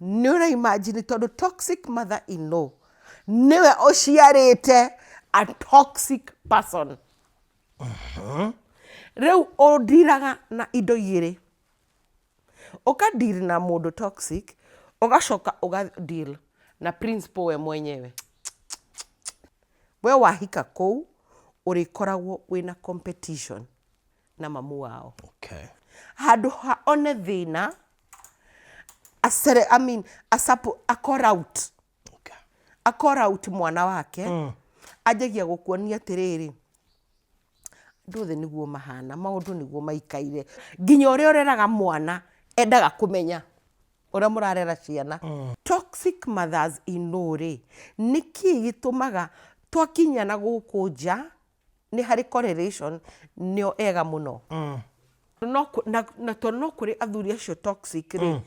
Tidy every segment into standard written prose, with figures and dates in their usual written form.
Nĩ ũra imagine tondũ toxic mother in law nĩwe ũciarĩte a toxic person. Rĩu ũndiraga na indo igĩrĩ. Ũka deal na mũndũ toxic, ũgacoka ũga deal na principal we mwenyewe. We wahika kũu, ũrĩkoragwo wĩna competition na mamu wao. Handũ ha one thĩna, acere, I mean, acapu, a call out. A call out mwana wake, anjagia gũkuonia atĩrĩrĩ, andũ othe nĩguo mahana, maũndũ nĩguo maikaire. Nginya ũrĩa ũreraga mwana endaga kũmenya ũrĩa mũrarera ciana. Toxic mothers in law rĩ, nĩkĩ gĩtũmaga twakinya na gũkũ nja nĩ harĩ correlation nĩo ega mũno. No kũ- na, na tondũ no kũrĩ athuri acio toxic rĩ,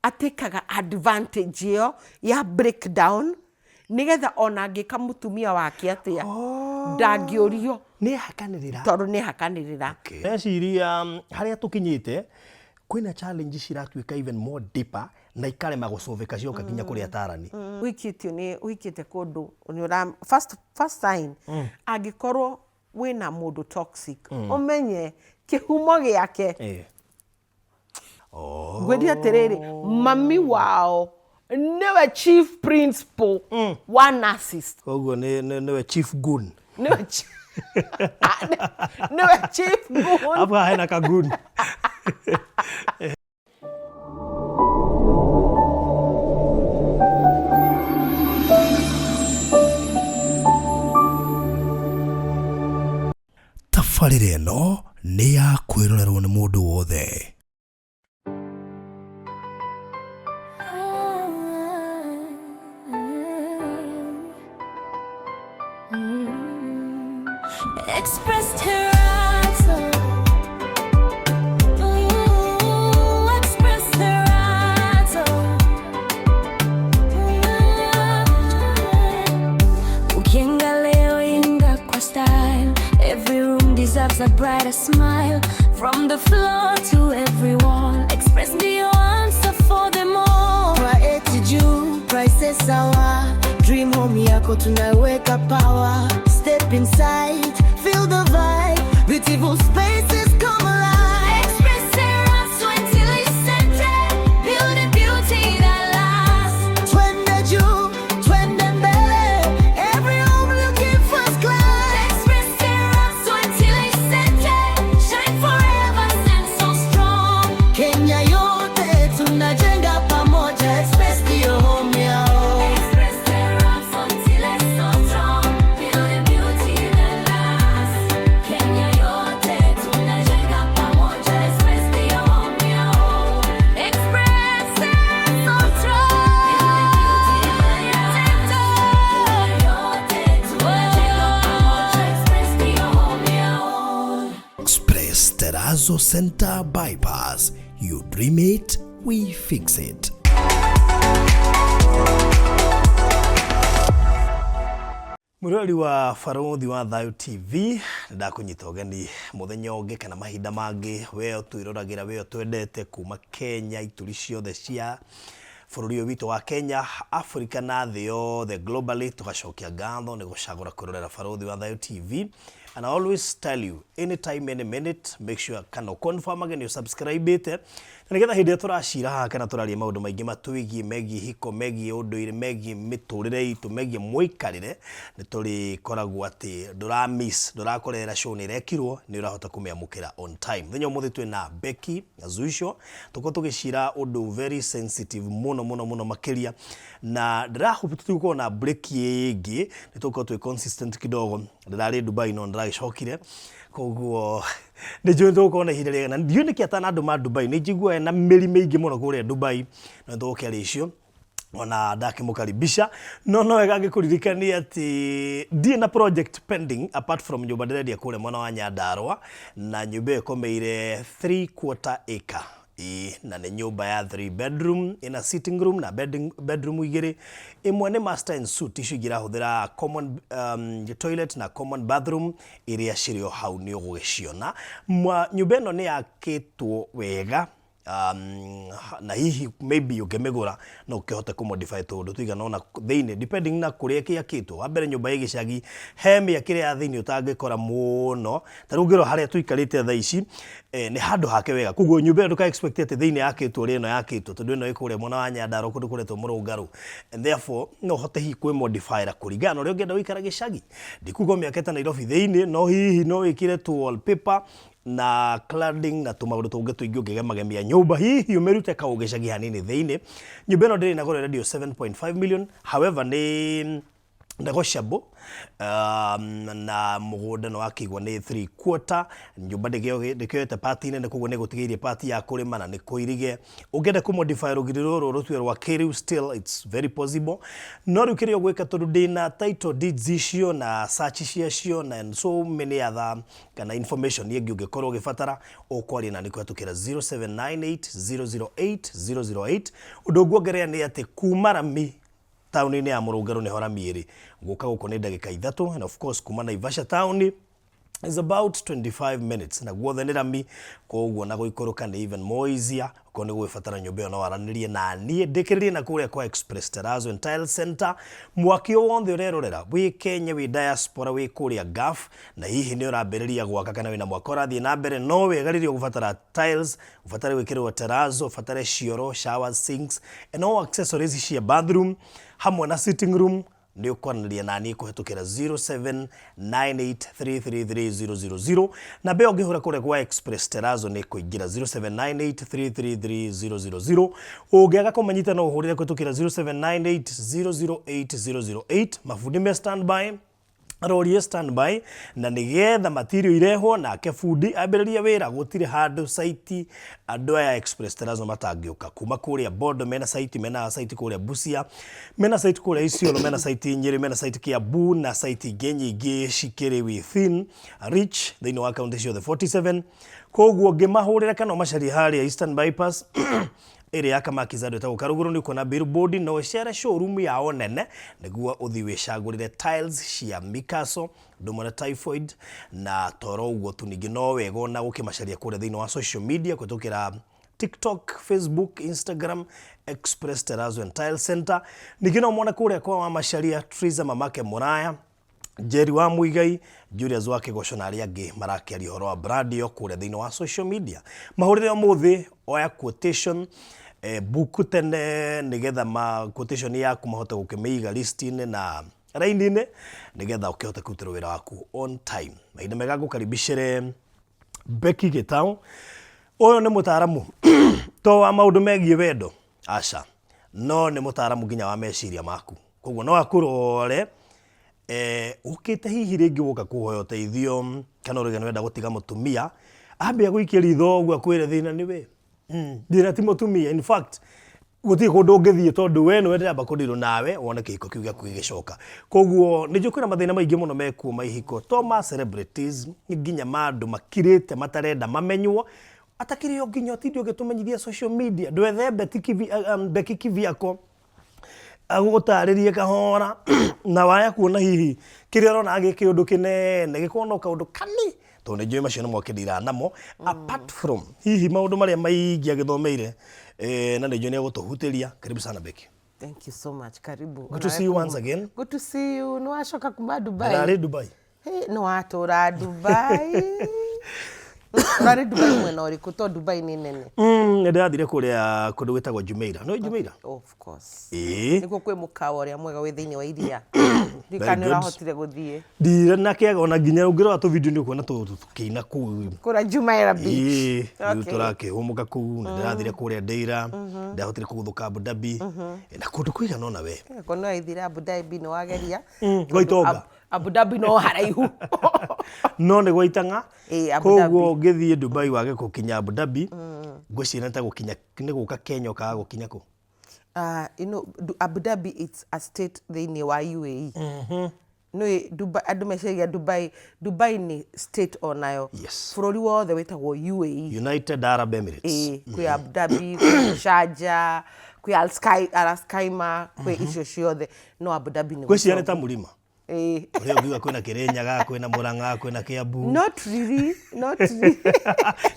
atĩkaga advantage ĩyo ya breakdown nĩgetha ona angĩka mũtumia wake atĩa ndangĩũrio. Nĩ hakanĩrĩra. Tondũ nĩ hakanĩrĩra. Ndeciria harĩa tũkinyĩte kwĩna challenge ciratuĩka even more deeper na ikarema gũcũvĩka cioka nginya kũrĩ atarani. Ũhikĩtio nĩ ũhikĩte kũndũ nĩ ũra first, first sign angĩkorwo wĩna mũndũ toxic ũmenye kĩhumo gĩake. Ngwĩrie atĩrĩrĩ, mami wao nĩwe chief principal wa narcissist. Koguo nĩwe chief goon. Nĩwe nĩwe chief goon. Hapo hena ka goon. Tabarĩra ĩno nĩ ya kwĩrorerwo nĩ mũndũ wothe. Express Terrazzo. Ooh, Express Terrazzo. Ukiangalia inga kwa style. Every room deserves a brighter smile. From the floor to every wall. Express ndio answer for them all. Kwa eti juu, prices sawa. Dream home yako tunaweka power. Step inside, feel the vibe. Beautiful spaces come alive. Express Terrazzo Center, building beauty that lasts. Twende juu, twende mbele. Every home looking first class. Express Terrazzo Center, shine forever, stand so strong. Kenya yote tunajenga pamoja. Express ndio home yao. Express Terrazzo strong, building beauty that lasts. Kenya yote tunajenga pamoja. Express ndio home yao. Express so strong, building beauty that lasts. Kenya yote tunajenga pamoja. Express ndio home yao. Express Terrazzo Center Bypass. You dream it, we fix it. Mwĩroreri wa Barũthi wa Thayũ TV, ndakũnyita ũgeni mũthenya ũngĩ kana mahinda mangĩ, we ũtwĩroragĩra, we ũtwendete kuma Kenya, ituri ciothe cia bũrũri ũyũ witũ wa Kenya, Africa na thĩ yothe globally, tũgacokia ngatho nĩ gũcagũra kwĩrorera Barũthi wa Thayũ TV. And I always tell you, anytime, any minute, make sure kana ũconfirmage nĩ ũsubscribĩte, na nĩgetha hĩndĩ ĩrĩa tũracira haha kana tũraria maũndũ maingĩ matwĩgiĩ, megiĩ hiko, megiĩ ũndũire, megiĩ mĩtũrĩre itũ, megiĩ mũikarĩre, nĩ tũrĩkoragwo atĩ ndũra miss, ndũrakorera show nĩ ĩrekirwo, nĩ ũrahota kũmĩamũkĩra on time. Mũthenya ũmũthĩ twĩna Becky Zuico, tũkorwo tũgĩcira ũndũ very sensitive mũno mũno mũno makĩria, na ndĩrahope tũtigũkorwo na break ĩngĩ, nĩ tũgũkorwo twĩ consistent kidogo. Ndĩrarĩ Dubai no ndĩragĩcokire, koguo nĩ njũĩ nĩ tũgũkorwo na ihinda rĩega, na ndiũĩ nĩkĩ atanandũma Dubai, nĩ njiguaga ena mĩri mĩingĩ mũno kũrĩa Dubai, na nĩ tũgũkĩaria icio ona ndakĩmũkaribisha. No no wega ngĩkũririkania atĩ ndirĩ na project pending apart from nyũmba ndĩrendia kũrĩa mwena wa Nyandarũa, na nyũmba ĩyo ĩkomeire 3/4 acre. Ĩĩ, na nĩ nyũmba ya 3 bedroom, ĩna sitting room na bedroom igĩrĩ, ĩmwe nĩ master and suite, icio ingĩ irahũthĩra common toilet na common bathroom iria cirĩ o hau nĩ ũgũgĩciona. Nyũmba ĩno nĩ yakĩtwo wega. Na hihi maybe ũngĩmĩgũra no ũkĩhote kũ modify tũũndũ tũigana ũna thĩinĩ depending na kũrĩa ĩkĩakĩtwo. Wa mbere nyũmba ĩ gĩcagi he mĩakĩre ya thĩinĩ ũtangĩkora mũno, ta rĩu ũngĩrora harĩa tũikarĩte thaa ici nĩ handũ hake wega, koguo nyũmba ĩyo ndũka expect atĩ thĩinĩ yakĩtwo ũrĩa ĩno yakĩtwo tondũ ĩno ĩ kũrĩa mwena wa Nyandarua kũndũ kũretwo Mũrũngarũ and therefore no ũhote hihi kwĩ modify ra kũringana na ũrĩa ũngĩenda gũikara gĩcagi. Ndikuga ũmĩake ta Nairobi thĩinĩ no hihi no wĩkĩre tũ wallpaper na cladding na tũmaũndũ tũngĩ tũingĩ ũngĩgemagemia nyũmba hihi ũmĩrute kaũgĩcagi hanini thĩinĩ. Nyũmba ĩno ndĩrĩ na goro ĩrendio 7.5 million however nĩ negotiable na mũgũnda nĩ wakĩigwo nĩ 3 quarter nyũmba ndĩkĩoete part nene koguo nĩ ĩgũtigĩirie part ya kũrĩma na nĩ kũirige. Ũngĩenda kũ modify rũgiri rũrũ rũtue rwa kĩrĩu still it's very possible no rĩu kĩrĩa ũgwĩka tondũ ndĩna title deeds icio na search ciacio na and so many other kana information ĩngĩ ũngĩkorwo ũgĩbatara ũkwaria nani kũhetũkĩra 0798008008. Ũndũ nguongerera nĩ atĩ kuma rami taũni-inĩ ya Mũrũngarũ nĩho rami ĩrĩ gũka gũkũ nĩ ndagĩka ithatũ and of course kuma Naivasha taũni is about 25 minutes na guothe nĩ rami koguo na gũikũrũka nĩ even more easier. Okorwo nĩ gũgĩbatara nyũmba ĩyo no waranĩrie na niĩ ndĩkĩrĩrie na kũrĩa kwa Express Terrazzo and Tile Center. Mwaki o wothe ũrerorera wĩ Kenya wĩ diaspora wĩ kũrĩa Gulf na hihi nĩ ũrambĩrĩria gwaka kana wĩna mwaka ũrathiĩ na mbere no wega rĩrĩa ũgũbatara tiles ũbatare gwĩkĩrĩrwo terrazzo ũbatare cioro showers sinks and all accessories cia bathroom hamwe na sitting room nĩ ũkwaranĩria na niĩ kũhetũkĩra 0798333000 namba ĩyo ũngĩhũra kũrĩa gwa Express Terrazzo nĩ kũingĩra 0798333000 ũngĩaga kũmanyita no ũhũrĩre kũhetũkĩra 0798008008 mabundi me standby rori ĩ standby na nĩgetha material irehwo nake bundi ambĩrĩrie wĩra gũtirĩ handũ site andũ aya Express Terrazzo matangĩũka kuma kũrĩa Bondo mena site mena site kũrĩa Busia mena site kũrĩa Isiolo mena site Nyĩrĩ mena site Kiambu na site ingĩ nyingĩ cikĩrĩ within reach thĩinĩ wa kaunti ciothe 47 koguo ngĩmahũrĩra kana ũmacarie harĩa Eastern Bypass ĩrĩa ya Kamaki Zado ĩtagwo Karugũrũ nĩ ũkuona billboard na ũcere showroom yao nene nĩguo ũthiĩ wĩcagũrĩre tiles cia Mikaso ũndũ ũmwe na typhoid na toro ũguo tu ningĩ no wega ona gũkĩmacaria kũrĩa thĩinĩ wa social media kũhetũkĩra TikTok, Facebook, Instagram, Express Terrazzo and Tile Center. Ningĩ no mone kũrĩa kwa Wamacaria, Triza Mamake Mũraya, Njeri wa Muigai, Julius wa Kĩgoco na arĩa angĩ marakĩaria ũhoro wa brand ĩyo kũrĩa thĩinĩ wa social media. Mahũrĩre ũmũthĩ, oya quotation, book tene nĩgetha ma quotation yaku mahote gũkĩmĩiga list-inĩ na raini-inĩ nĩgetha ũkĩhote kũrutĩrwo wĩra waku on time. Mahinda mega ngũkaribicĩre Becky Gĩtaũ. Ũyũ nĩ mũtaaramu to wa maũndũ megiĩ wendo, aca, no nĩ mũtaaramu nginya wa meciria maku. Koguo no akũrore ũkĩte hihi rĩngĩ woka kũhoya ũteithio kana ũrauga nĩ ũrenda gũtiga mũtumia, ambia gũikia ritho ũguo akwĩre thĩna nĩ we. Thĩna ti mũtumia, in fact gũtirĩ kũndũ ũngĩthiĩ tondũ we nĩwe ndĩramba kũndirwo nawe wone kĩhiko kĩu gĩaku gĩgĩcoka. Koguo nĩ njũĩ kwĩna mathĩna maingĩ mũno mekuo ma ihiko to ma celebrities nginya ma andũ makirĩte matarenda mamenywo atakĩrĩ o nginya ũtinde ũgĩtũmenyithia social media ndwethe Becky Kiviako agũgũtarĩrie kahora na waya kuona hihi kĩrĩa ũrona gĩ kĩũndũ kĩnene gĩkorwo no kaũndũ kani tondũ nĩ njũĩ macio nĩmo akĩndiraga namo apart from hihi maũndũ marĩa maingĩ agĩthomeire na nĩ njũĩ nĩ egũtũhutĩria. Karibu sana Becky. Thank you so much. Karibu. Good to see you once again. Good to see you. Nĩ wacoka kuma Dubai. Ndarĩ Dubai. Hey, nĩ watũra Dubai. Ũrarĩ Dubai mwena ũrĩkũ? To Dubai nĩ nene. Nĩ ndĩrathire kũrĩa kũndũ gwĩtagwo Jumeirah. Nĩ Jumeirah? Of course. Ĩĩ. Nĩkuo kwĩ mũkawa ũrĩa mwega wĩ thĩinĩ wa iria. Ndiũĩ kana nĩ ũrahotire gũthiĩ. Ndinakĩaga ona nginya ũngĩrora tũ video nĩ ũkuona tũkĩina kũu. Kũrĩa Jumeirah Beach. Ĩĩ, rĩu tũrakĩhũmũka kũu, nĩ ndĩrathire kũrĩa Deira, ndĩrahotire kũgũthũka Abu Dhabi, na kũndũ kũigana ũna we. Ko nĩ wathire Abu Dhabi nĩ wageria. Gwa itonga. Abu Dhabi no haraihu. No nĩ gwa itang'a. Ĩĩ, Abu Dhabi. Koguo ũngĩthiĩ Dubai wage gũkinya Abu Dhabi, ngwĩciria nĩ ta gũkinya nĩ gũka Kenya ũkaga gũkinya kũ? You know, Abu Dhabi it's a state thĩinĩ wa UAE. Nĩũĩ Dubai, andũ meciragia Dubai, Dubai nĩ state onayo. Yes. Bũrũri wothe wĩtagwo UAE. United Arab Emirates. Ĩĩ, kwĩ Abu Dhabi, kwĩ Sharjah, kwĩ Al Sky, Al Khaimah, kwĩ icio ciothe. No Abu Dhabi nĩ Ngwĩciria nĩ ta mũrima. Ĩĩ. Ũrĩa ũngiuga kwĩna Kĩrĩnyaga, kwĩna Mũrang'a, kwĩna Kĩambu. Not really, not really.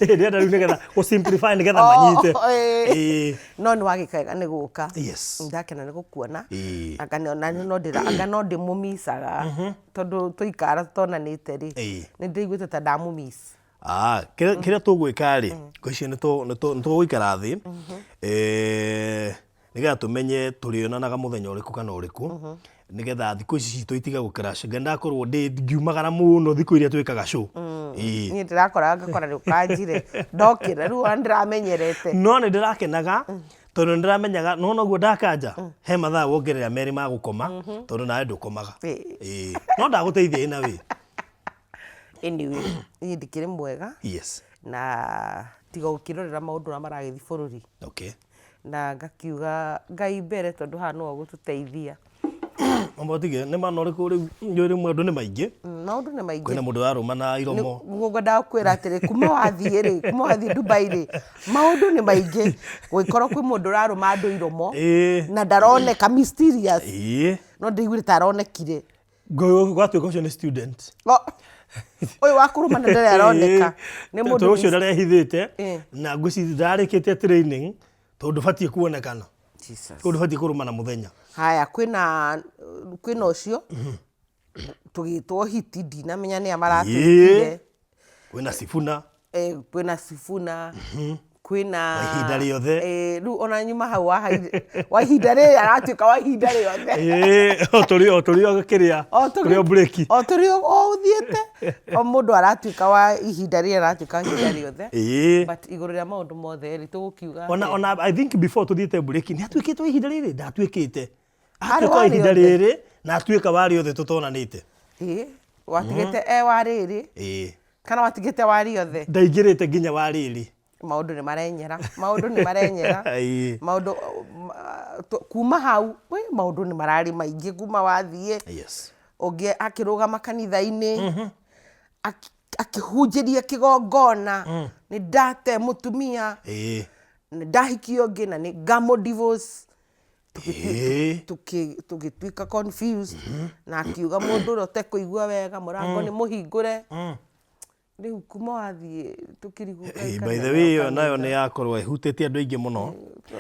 Ndĩrenda rĩu nĩgetha gũ simplify nĩgetha manyite. Oh, ĩĩ. Ĩĩ. No nĩ wagĩka wega nĩ gũka. Yes. Ndakena nĩ gũkuona. Ĩĩ. Anga nĩ- ona no ndĩra anga no ndĩmũmicaga tondũ tũikara tũtonanĩte rĩ. Ĩĩ. Nĩ ndĩiguĩte ta ndamũmiss. Ah, kĩrĩa kĩrĩa tũgwĩka rĩ, ngwĩciria nĩ tũ- nĩ tũ- nĩ tũgũikara thĩ eh, nĩgetha tũmenye tũrĩonanaga mũthenya ũrĩkũ kana ũrĩkũ nĩgetha thikũ ici citũ itige gũcrash. Ngai ndakorwo ndĩ ngiumagara mũno thikũ iria twĩkaga show. Ĩĩ. Niĩ ndĩrakoraga ngakora rĩ ũkanjire ndokĩra rĩu ona ndĩramenyerete. No nĩ ndĩrakenaga tondũ nĩ ndĩramenyaga nona ũguo ndakanja he mathaa wongerera merĩ ma gũkoma tondũ nawe ndũkomaga. Ĩĩ. Ĩĩ. No ndagũteithia ĩna wĩ. Anyway, niĩ ndikĩrĩ mwega. Yes. Na tiga gũkĩrorera maũndũ ũrĩa maragĩthiĩ bũrũri. Okay. Na ngakiuga Ngai mbere tondũ haha nĩwe ũgũtũteithia. Mama ũtige nĩ mana ũrĩkũ rĩu njũĩ rĩmwe andũ nĩ maingĩ. Maũndũ nĩ maingĩ. Kwĩna mũndũ warũma na iromo. Nĩguo ngwendaga gũkwĩra atĩrĩ, kuma wathiĩ rĩ, kuma wathiĩ Dubai rĩ, maũndũ nĩ maingĩ. Gũgĩkorwo kwĩ mũndũ ũrarũma andũ iromo na ndaroneka mysterious. No ndĩiguire ta aronekire. Gwatuĩka ũcio nĩ student. Ũyũ wa kũrũma na ndarĩ aroneka. Nĩ mũndũ ũcio ndarehithĩte na ngwĩciria ndararĩkĩtie training tondũ ndũbatiĩ kuonekana. Jesus. Koguo ndũbatiĩ kũrũmana mũthenya. Haya kwĩna kwĩna ũcio tũgĩtwo hiti ndinamenya nĩa maratwĩtire. Kwĩna Sifuna. Eh, kwĩna Sifuna kwĩna Wa ihinda rĩothe. Eh, rĩu ona nyuma hau wa wa ihinda rĩrĩ aratuĩka wa ihinda rĩothe. Ĩĩ, o tũrĩ o tũrĩ o kĩrĩa O tũrĩ o break. O tũrĩ o ũthiĩte o mũndũ aratuĩka wa ihinda rĩrĩ aratuĩka wa ihinda rĩothe. Ĩĩ. But igũrũ rĩa maũndũ mothe rĩ tũgũkiuga Ona atĩa? ona I think before tũthiĩte break nĩ atuĩkĩte wa ihinda rĩrĩ ndatuĩkĩte. Arĩ Atuĩka wa wa ihinda rĩothe. rĩrĩ na atuĩka wa rĩothe tũtonanĩte. Ĩĩ, watigĩte e wa rĩrĩ Ĩĩ. kana watigĩte wa rĩothe. Ndaingĩrĩte nginya wa rĩrĩ. Maũndũ nĩ marenyera, maũndũ nĩ marenyera. Ĩĩ. Maũndũ kuma hau, wĩ maũndũ nĩ mararĩ maingĩ kuma wathiĩ. Yes. Ũngĩ akĩrũgama kanitha-inĩ, akĩhunjĩria kĩgongona, nĩ ndate mũtumia, Ĩĩ. nĩ ndahikia ũngĩ na nĩ ngamũ divorce. Ĩĩ. Tũgĩtuĩka confused na akiuga mũndũ ũrĩa ũtekũigua wega mũrango nĩ mũhingũre. Rĩu kuma wathiĩ tũkĩrigwo Ĩĩ, by the way ĩyo nayo nĩ yakorwo ĩhutĩtie andũ aingĩ mũno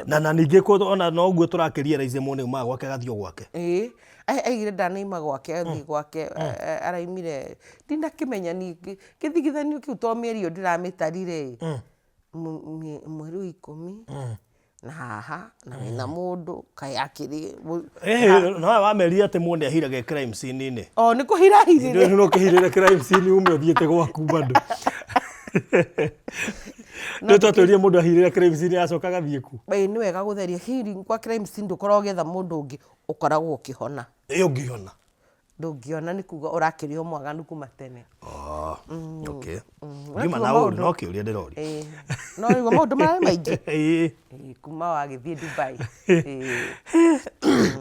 na na ningĩ ona noguo tũrakĩ realize mũndũ nĩ aumaga gwake agathiĩ o gwake. Ĩĩ, aigire ndanaima gwake athiĩ gwake araimire ndinakĩmenya niĩ kĩthigithanio kĩu to mĩeri ĩyo ndĩramĩtarire ĩ mweri wa ikũmi na haha na wĩna mũndũ kaĩ akĩrĩ Eh, no wamerire atĩ mũndũ nĩ ahiraga crime scene-inĩ. O nĩ kũhira ahirire. Nĩ ũkĩhirĩre crime scene ume ũthiĩte gwaku bado. Nĩ twatwĩrire mũndũ ahirĩre crime scene acoka agathiĩ ku. Ĩĩ nĩ wega gũtheria healing kwa crime scene ndũkoragwo ũgĩetha mũndũ ũngĩ ũkoragwo ũkĩhona. Ĩ ũngĩhona. Ndũngĩona nĩ kuga ũrakĩrĩ o mwaganu kuma tene. Oh, okay. Ngiuma na ũru no kĩũria ndĩroria. Ĩĩ. No rĩu maũndũ mararĩ maingĩ. Ĩĩ. Ĩĩ, kuma wagĩthiĩ Dubai. Ĩĩ.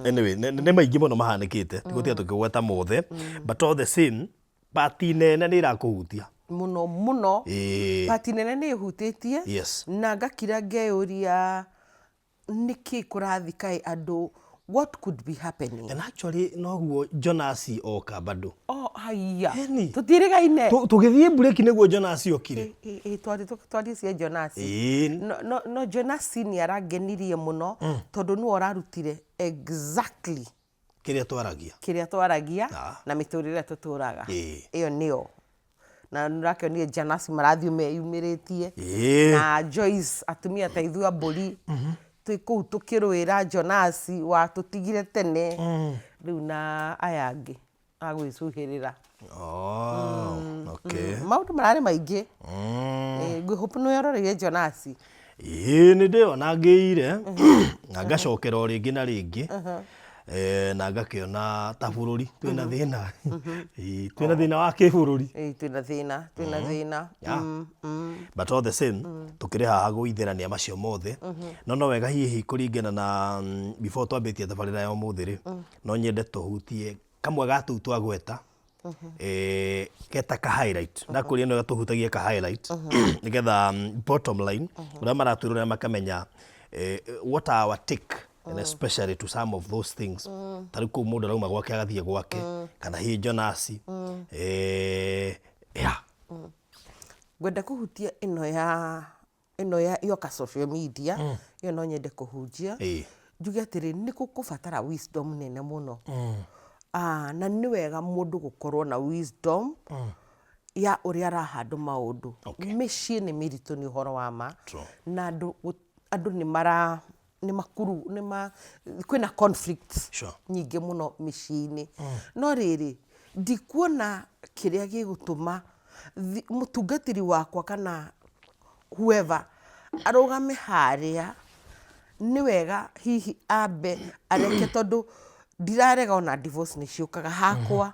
Anyway, nĩ maingĩ mũno mahanĩkĩte, tigũtiga tũkĩgweta mothe, but all the same, part nene nĩ ĩrakũhutia. Mũno mũno. Ĩĩ. Part nene nĩ ĩhutĩtie. Yes. Na ngakira ngeyũria nĩkĩ kũrathi kaĩ andũ what could be happening. And actually noguo Jonas oka bado. Oh, haiya. Eni. Tũtiĩrĩgaine. Tũgĩthiĩ break nĩguo Jonas okire. Ĩ, ĩ, twarie cia Jonas. Ĩĩ. No, no, no Jonas nĩ arangenirie mũno tondũ nĩwe ũrarutire exactly Kĩrĩa twaragia. Kĩrĩa twaragia Ah. na mĩtũrĩre ĩrĩa tũtũraga. Ĩĩ. Ĩyo nĩyo. Na nĩũrakĩonire Janasi marathiĩ meyumĩrĩtie. Ĩĩ. Na Joyce atumia ta ithuĩ a mbũri twĩ kũu tũkĩrũĩra Jonasi watũtigire tene. Rĩu na aya angĩ a gwĩcuhĩrĩra. Oh, okay. Maũndũ mararĩ maingĩ. Ĩĩ, ngũ hope nĩweroreire Jonasi. Ĩĩ nĩ ndĩyonangĩire na ngacokera o rĩngĩ na rĩngĩ Eh, na ngakĩona ta bũrũri twĩna thĩna. Ĩĩ, twĩna thĩna wa kĩbũrũri. Ĩĩ, twĩna thĩna, twĩna thĩna. Yeah. But all the same tũkĩrĩ haha gũitherania macio mothe no no wega hihi kũringana na before twambĩtie tabarĩra ya ũmũthĩ rĩ no nyende tũhutie kamwe ga tũu twagweta eh, geta ka highlight ndakũria no tũhutagie ka highlight nĩgetha bottom line ũrĩa maratwĩrorera makamenya eh, what are our take. And especially to some of those things, ta rĩu kũu mũndũ arauma gwake agathiĩ gwake, kana hihi Jonasi, yeah. Ngwenda kũhutia ĩno ya yoka social media ĩyo, no nyende kũhunjia, njuge atĩrĩ, nĩ gũkũbatara wisdom nene mũno. Ah, na nĩ wega mũndũ gũkorwo na wisdom ya ũrĩa arahandũ maũndũ. Mĩciĩ nĩ mĩritũ, nĩ ũhoro wa ma. Na andũ nĩ mara nĩ makuru nĩ ma kwĩna conflicts nyingĩ mũno mĩciĩ-inĩ. No rĩrĩ, ndikuona kĩrĩa gĩgũtũma mũtungatĩri wakwa kana whoever arũgame harĩa. Nĩ wega hihi ambe areke, tondũ ndirarega ona divorce nĩ ciũkaga hakwa,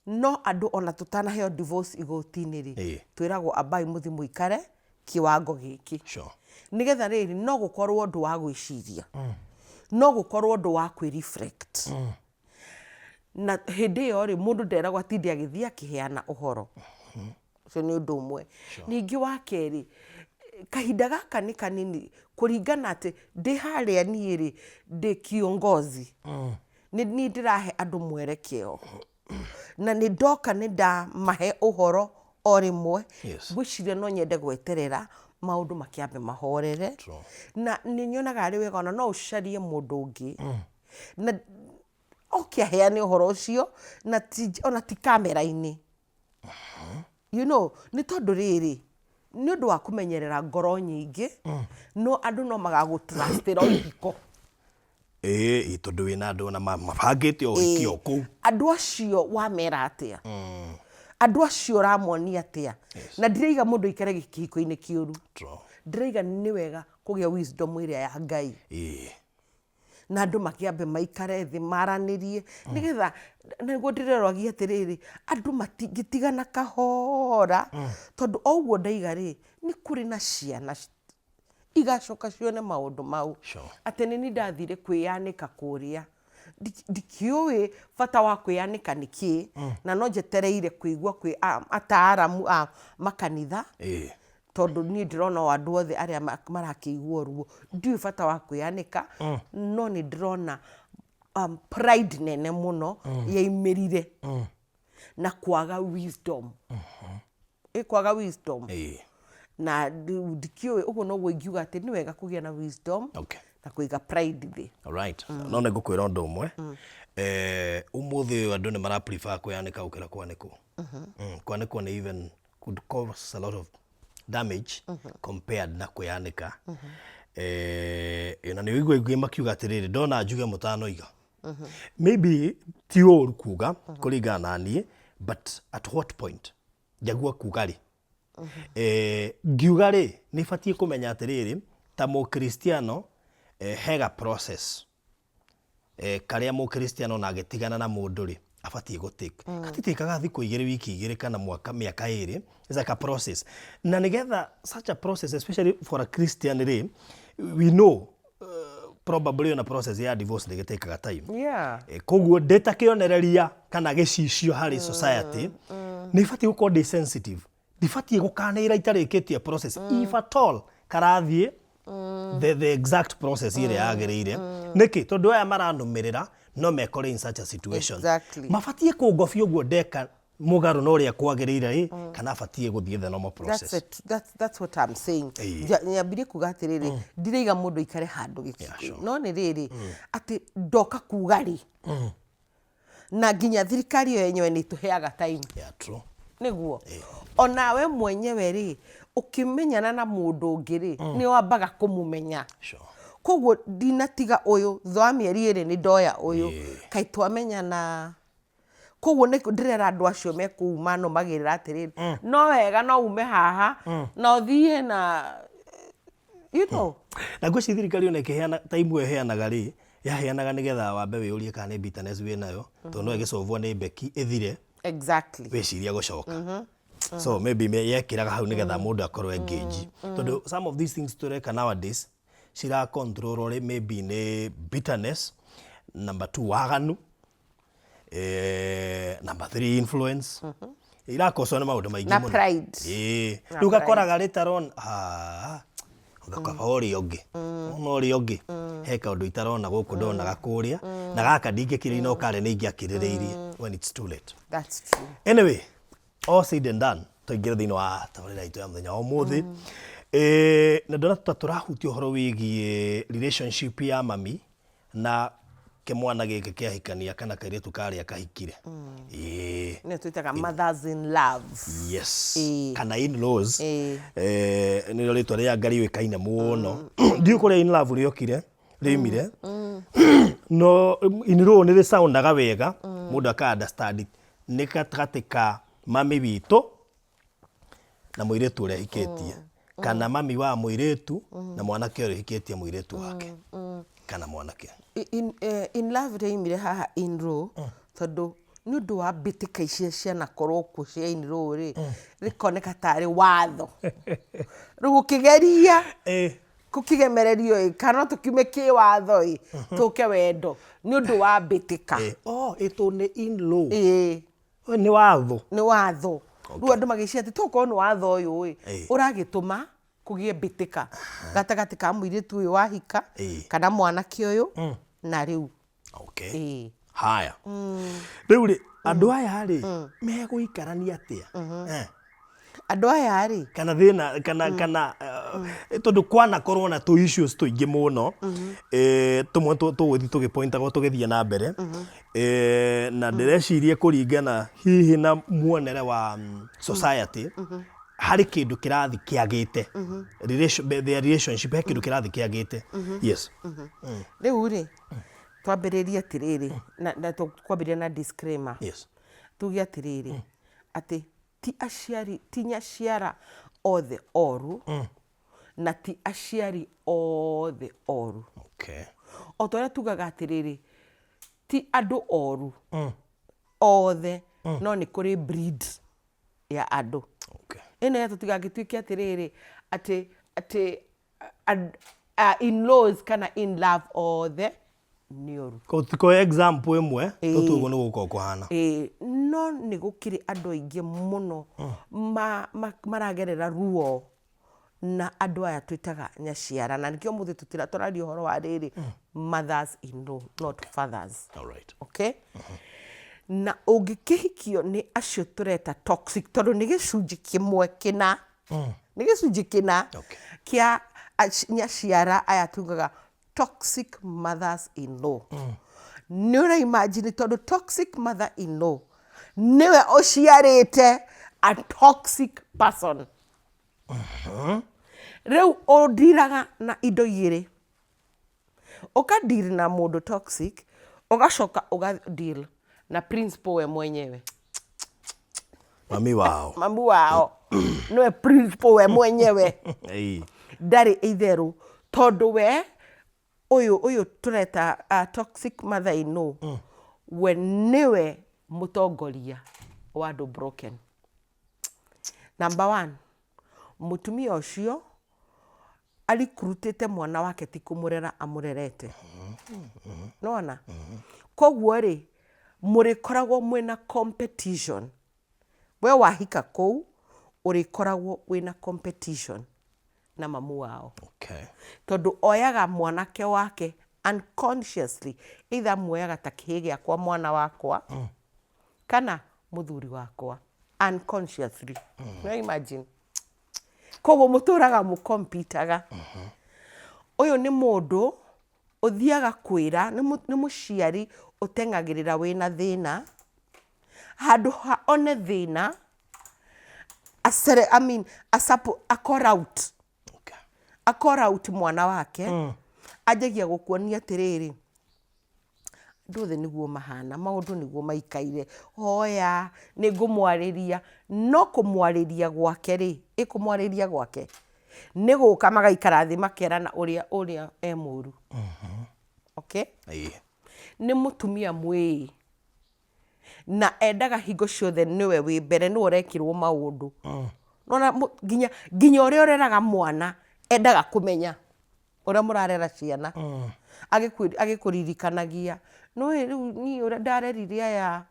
no andũ ona tũtanaheo divorce igoti-inĩ rĩ, twĩragwo ambai mũthi mũikare kiwango gĩkĩ, nĩgetha rĩrĩ, no gũkorwo ũndũ wa gwĩciria, no gũkorwo ũndũ wa kwĩ reflect. Na hĩndĩ ĩyo rĩ, mũndũ nderagwo atinde agĩthiĩ akĩheana ũhoro ũcio. Nĩ ũndũ ũmwe. Ningĩ wa kerĩ, kahinda gaka nĩ kanini kũringana atĩ ndĩ harĩa niĩ rĩ, ndĩ kiongozi, nĩ niĩ ndĩrahe andũ mwerekeo, na nĩ ndoka nĩ ndamahe ũhoro o rĩmwe. Ngwĩciria no nyende gweterera maũndũ makĩambe mahorere. Na nĩ nyonaga arĩ wega ona no ũcarie mũndũ ũngĩ na oke aheane ũhoro ũcio, na ti, ona ti kamera-inĩ, nĩ tondũ rĩrĩ, nĩ ũndũ wa kũmenyerera ngoro nyingĩ, no andũ no magagũtrustĩra ihiko. Ĩĩ, tondũ wĩna andũ ona mabangĩte o ũhiki o kũu. Andũ acio wamera atĩa? Andũ acio ũramonia atĩa? Na ndiraiga mũndũ aikare kĩhiko-inĩ kĩũru. Ndĩraiga nĩ wega kũgĩa wisdom ĩrĩa ya Ngai, na andũ makĩambe maikare thĩ maranĩrie, nĩgetha nĩguo ndĩreroragia atĩrĩrĩ, andũ matingĩtigana kahora, tondũ o ũguo ndaiga rĩ, nĩ kũrĩ na ciana igacoka cione maũndũ mau, atĩ nĩ niĩ ndathire kwĩyanĩka kũrĩa. Ndikĩũĩ bata wa kwĩyanĩka nĩ kĩ, na no njetereire kũigua kwĩ ataaramu a makanitha, tondũ niĩ ndĩrona o andũ othe arĩa marakĩigua ruo, ndiũĩ bata wa kwĩyanĩka. No nĩ ndĩrona pride nene mũno yaimĩrire na kwaga wisdom, ĩ kwaga wisdom. Na ndikĩũĩ, ũguo noguo ingiuga atĩ nĩ wega kũgĩa na wisdom na kũiga pride thĩ. Alright. No nĩ ngũkwĩra ũndũ ũmwe. Ũmũthĩ ũyũ andũ nĩ mara prefer kwĩyanĩka gũkĩra kwanĩkwo. Kwanĩkwo nĩ even could cause a lot of damage compared na kwĩyanĩka. Na nĩ ũigua aingĩ makiuga atĩrĩrĩ, ndona njuge mũtanoiga. Maybe ti ũru kuga kũringana na niĩ, but at what point njagua kuga rĩ? Ngiuga rĩ, nĩ batiĩ kũmenya atĩrĩrĩ, ta mũkristiano, hega process karĩa mũkristiano ona agĩtigana na mũndũ rĩ, abatiĩ gũtake gatitĩkaga thikũ 2, wiki 2, kana mwaka, mĩaka 2. It's like a process, na nĩgetha such a process, especially for a Christian rĩ, we know probably ona process ya divorce nĩ gĩtĩkaga time. Koguo ndĩ ta kĩonereria kana gĩcicio harĩ society, nĩ batiĩ gũkorwo ndĩ sensitive, ndibatiĩ gũkanĩra itarĩkĩtie process, if at all karathiĩ the exact process ĩrĩa yagĩrĩire. Nĩkĩ? Tondũ aya maranũmĩrĩra no mekore in such a situation. Mabatiĩ kũngobia ũguo ndeka mũgarũ na ũrĩa kwagĩrĩire ĩ, kana batiĩ gũthiĩ the normal process? That's it. That's what I'm saying. Nyambirie kuga atĩrĩrĩ, ndiraiga mũndũ aikare handũ gĩkĩ, no nĩ rĩrĩ, atĩ ndoka kuga rĩ, na nginya thirikari ĩyo yenyewe nĩ ĩtũheaga time. Yeah, true. Nĩguo onawe mwenyewe rĩ, ũkĩmenyana na mũndũ ũngĩ rĩ, nĩ wambaga kũmũmenya. Koguo ndinatiga ũyũ, thutha wa mĩeri 2 nĩ ndoya ũyũ. Kaĩ twamenyana? Koguo nĩ ndĩrera andũ acio me kũu manũmagĩrĩra atĩrĩrĩ, no wega no ume haha na ũthiĩ na Na ngwĩciria thirikari ona ĩkĩheana time ĩyo ĩheanaga rĩ, yaheanaga nĩgetha wambe wĩyũrie kana nĩ bitterness wĩnayo, tondũ no ĩgĩcovwo nĩ mbeki ĩthire, wĩciria gũcoka. So maybe yekĩraga hau nĩgetha mũndũ akorwo engage, tondũ some of these things tũreka nowadays cira control rĩ, maybe nĩ bitterness, number two waganu, number three influence, irakocwo nĩ maũndũ maingĩ Na mũno. pride. Ĩĩ. Na Rĩu gakoraga later on, ah, Uga kaba ũrĩa ũngĩ ona ũrĩa ũngĩ he kaũndũ itarona gũkũ ndonaga kũrĩa na gaka ndingĩkirĩrĩria no karĩa nĩ ingĩakirĩrĩirie when it's too late. That's true. Anyway, all said and done, tũingĩre thĩinĩ wa tabarĩra itũ ya mũthenya wa ũmũthĩ. Eh, na ndona ta tũrahutia ũhoro wĩgiĩ relationship ya mami na kĩmwana gĩkĩ kĩahikania kana kairĩtu karĩa kahikire. Ĩĩ. Nĩyo twĩtaga mothers in love. Yes. Ĩĩ. Kana in laws. Ĩĩ. Eh, nĩrĩo rĩtwa rĩa Ngai rĩũĩkaine mũno. Ndiũĩ kũrĩa in love rĩokire, rĩoimire. No in law nĩ rĩsoundaga wega, mũndũ aka understand nĩ gatagatĩ ka mami witũ na mũirĩtu ũrĩa ahikĩtie kana mami wa mũirĩtu na mwanake ũrĩa ũhikĩtie mũirĩtu wake kana mwanake. In love rĩoimire haha in law tondũ nĩ ũndũ wa mbĩtĩka icia cianakorwo kuo cia in law rĩ, rĩkoneka tarĩ watho. Rĩu ũkĩgeria gũkĩgemererio ĩ, kana no tũkiume kĩwatho ĩ, tũke wendo nĩ ũndũ wa mbĩtĩka. Oh, ĩtũ nĩ in law. Ĩĩ. Ũyũ nĩ watho. Nĩ watho. Rĩu andũ magĩciria atĩ tokorwo nĩ watho ũyũ ĩ, ũragĩtũma kũgĩe mbĩtĩka gatagatĩ ka mũirĩtu ũyũ wahika kana mwanake ũyũ na rĩu. Okay. Ĩĩ. Haya. Rĩu rĩ, andũ aya rĩ, megũikarania atĩa? Eh. Andũ aya rĩ, Kana thĩna kana kana tondũ kwanakorwo na tũ issues tũingĩ mũno, tũmwe tũgũthiĩ tũgĩpointagwo tũgĩthiĩ na mbere, na ndĩreciria kũringana hihi na muonere wa society, harĩ kĩndũ kĩrathi kĩagĩte. Their relationship he kĩndũ kĩrathi kĩagĩte. Yes. Rĩu rĩ, twambĩrĩrie atĩrĩrĩ, na tũkwambĩrĩria na disclaimer. Tuge atĩrĩrĩ, atĩ ti aciari, ti nyaciara othe oru, na ti aciari othe oru. O ta ũrĩa tugaga atĩrĩrĩ, ti andũ oru othe, no nĩ kũrĩ breed ya andũ. Ĩno ya tũtigagĩtuĩke atĩrĩrĩ, atĩ in-laws kana in love othe nĩ oru. Tũtikoe example ĩmwe, tũtue ũguo nĩguo gũkoragwo kũhana. Ĩĩ, no nĩ gũkĩrĩ andũ aingĩ mũno maragerera ruo na andũ aya twĩtaga nyaciara, na nĩkĩo ũmũthĩ tũtira tũraria ũhoro wa rĩrĩ, mothers in law, not fathers. Okay? Na ũngĩkĩhikio nĩ acio tũreta toxic, tondũ nĩ gĩcunjĩ kĩmwe kĩna, nĩ gĩcunjĩ kĩna kĩa nyaciara aya tugaga toxic mothers in law. Nĩ ũra imagine, tondũ toxic mother in law nĩwe ũciarĩte a toxic person. Rĩu ũndiraga na indo igĩrĩ, ũka deal na mũndũ toxic, ũgacoka ũga deal na principal we mwenyewe. Mami wao. Mami wao nĩwe principal we mwenyewe. Ndarĩ itherũ, tondũ we ũyũ tũreta toxic mother in law, we nĩwe mũtongoria wa andũ broken. Number one, mũtumia ũcio arikurutĩte mwana wake ti kũmũrera amũrerete. Nĩwona? Koguo rĩ, mũrĩkoragwo mwĩna competition. We wahika kũu, ũrĩkoragwo wĩna competition na mamu wao. Tondũ oyaga mwanake wake unconsciously, either amuoyaga ta kĩhĩ gĩakwa mwana wakwa, kana mũthuri wakwa, unconsciously. No imagine. Koguo mũtũraga mũkompitaga. Ũyũ nĩ mũndũ ũthiaga kwĩra, nĩ mũciari ũteng'agĩrĩra wĩna thĩna, handũ ha one thĩna, acere, I mean, acapo, a call out. A call out mwana wake, anjagia gũkuonia atĩrĩrĩ, andũ othe nĩguo mahana, maũndũ nĩguo maikaire, hoya, nĩ ngũmwarĩria, no kũmwarĩria gwake rĩ, ĩ kũmwarĩria gwake, nĩ gũka magaikara thĩ makerana ũrĩa ũrĩa e mũru. Okay? Nĩ mũtumia mwĩĩ, na endaga hingo ciothe nĩwe wĩ mbere, nĩwe ũrekĩrwo maũndũ. Nĩwona nginya ũrĩa ũreraga mwana, endaga kũmenya ũrĩa mũrarera ciana. Agĩkũririkanagia, nĩũĩ rĩu niĩ ũrĩa ndarerire aya,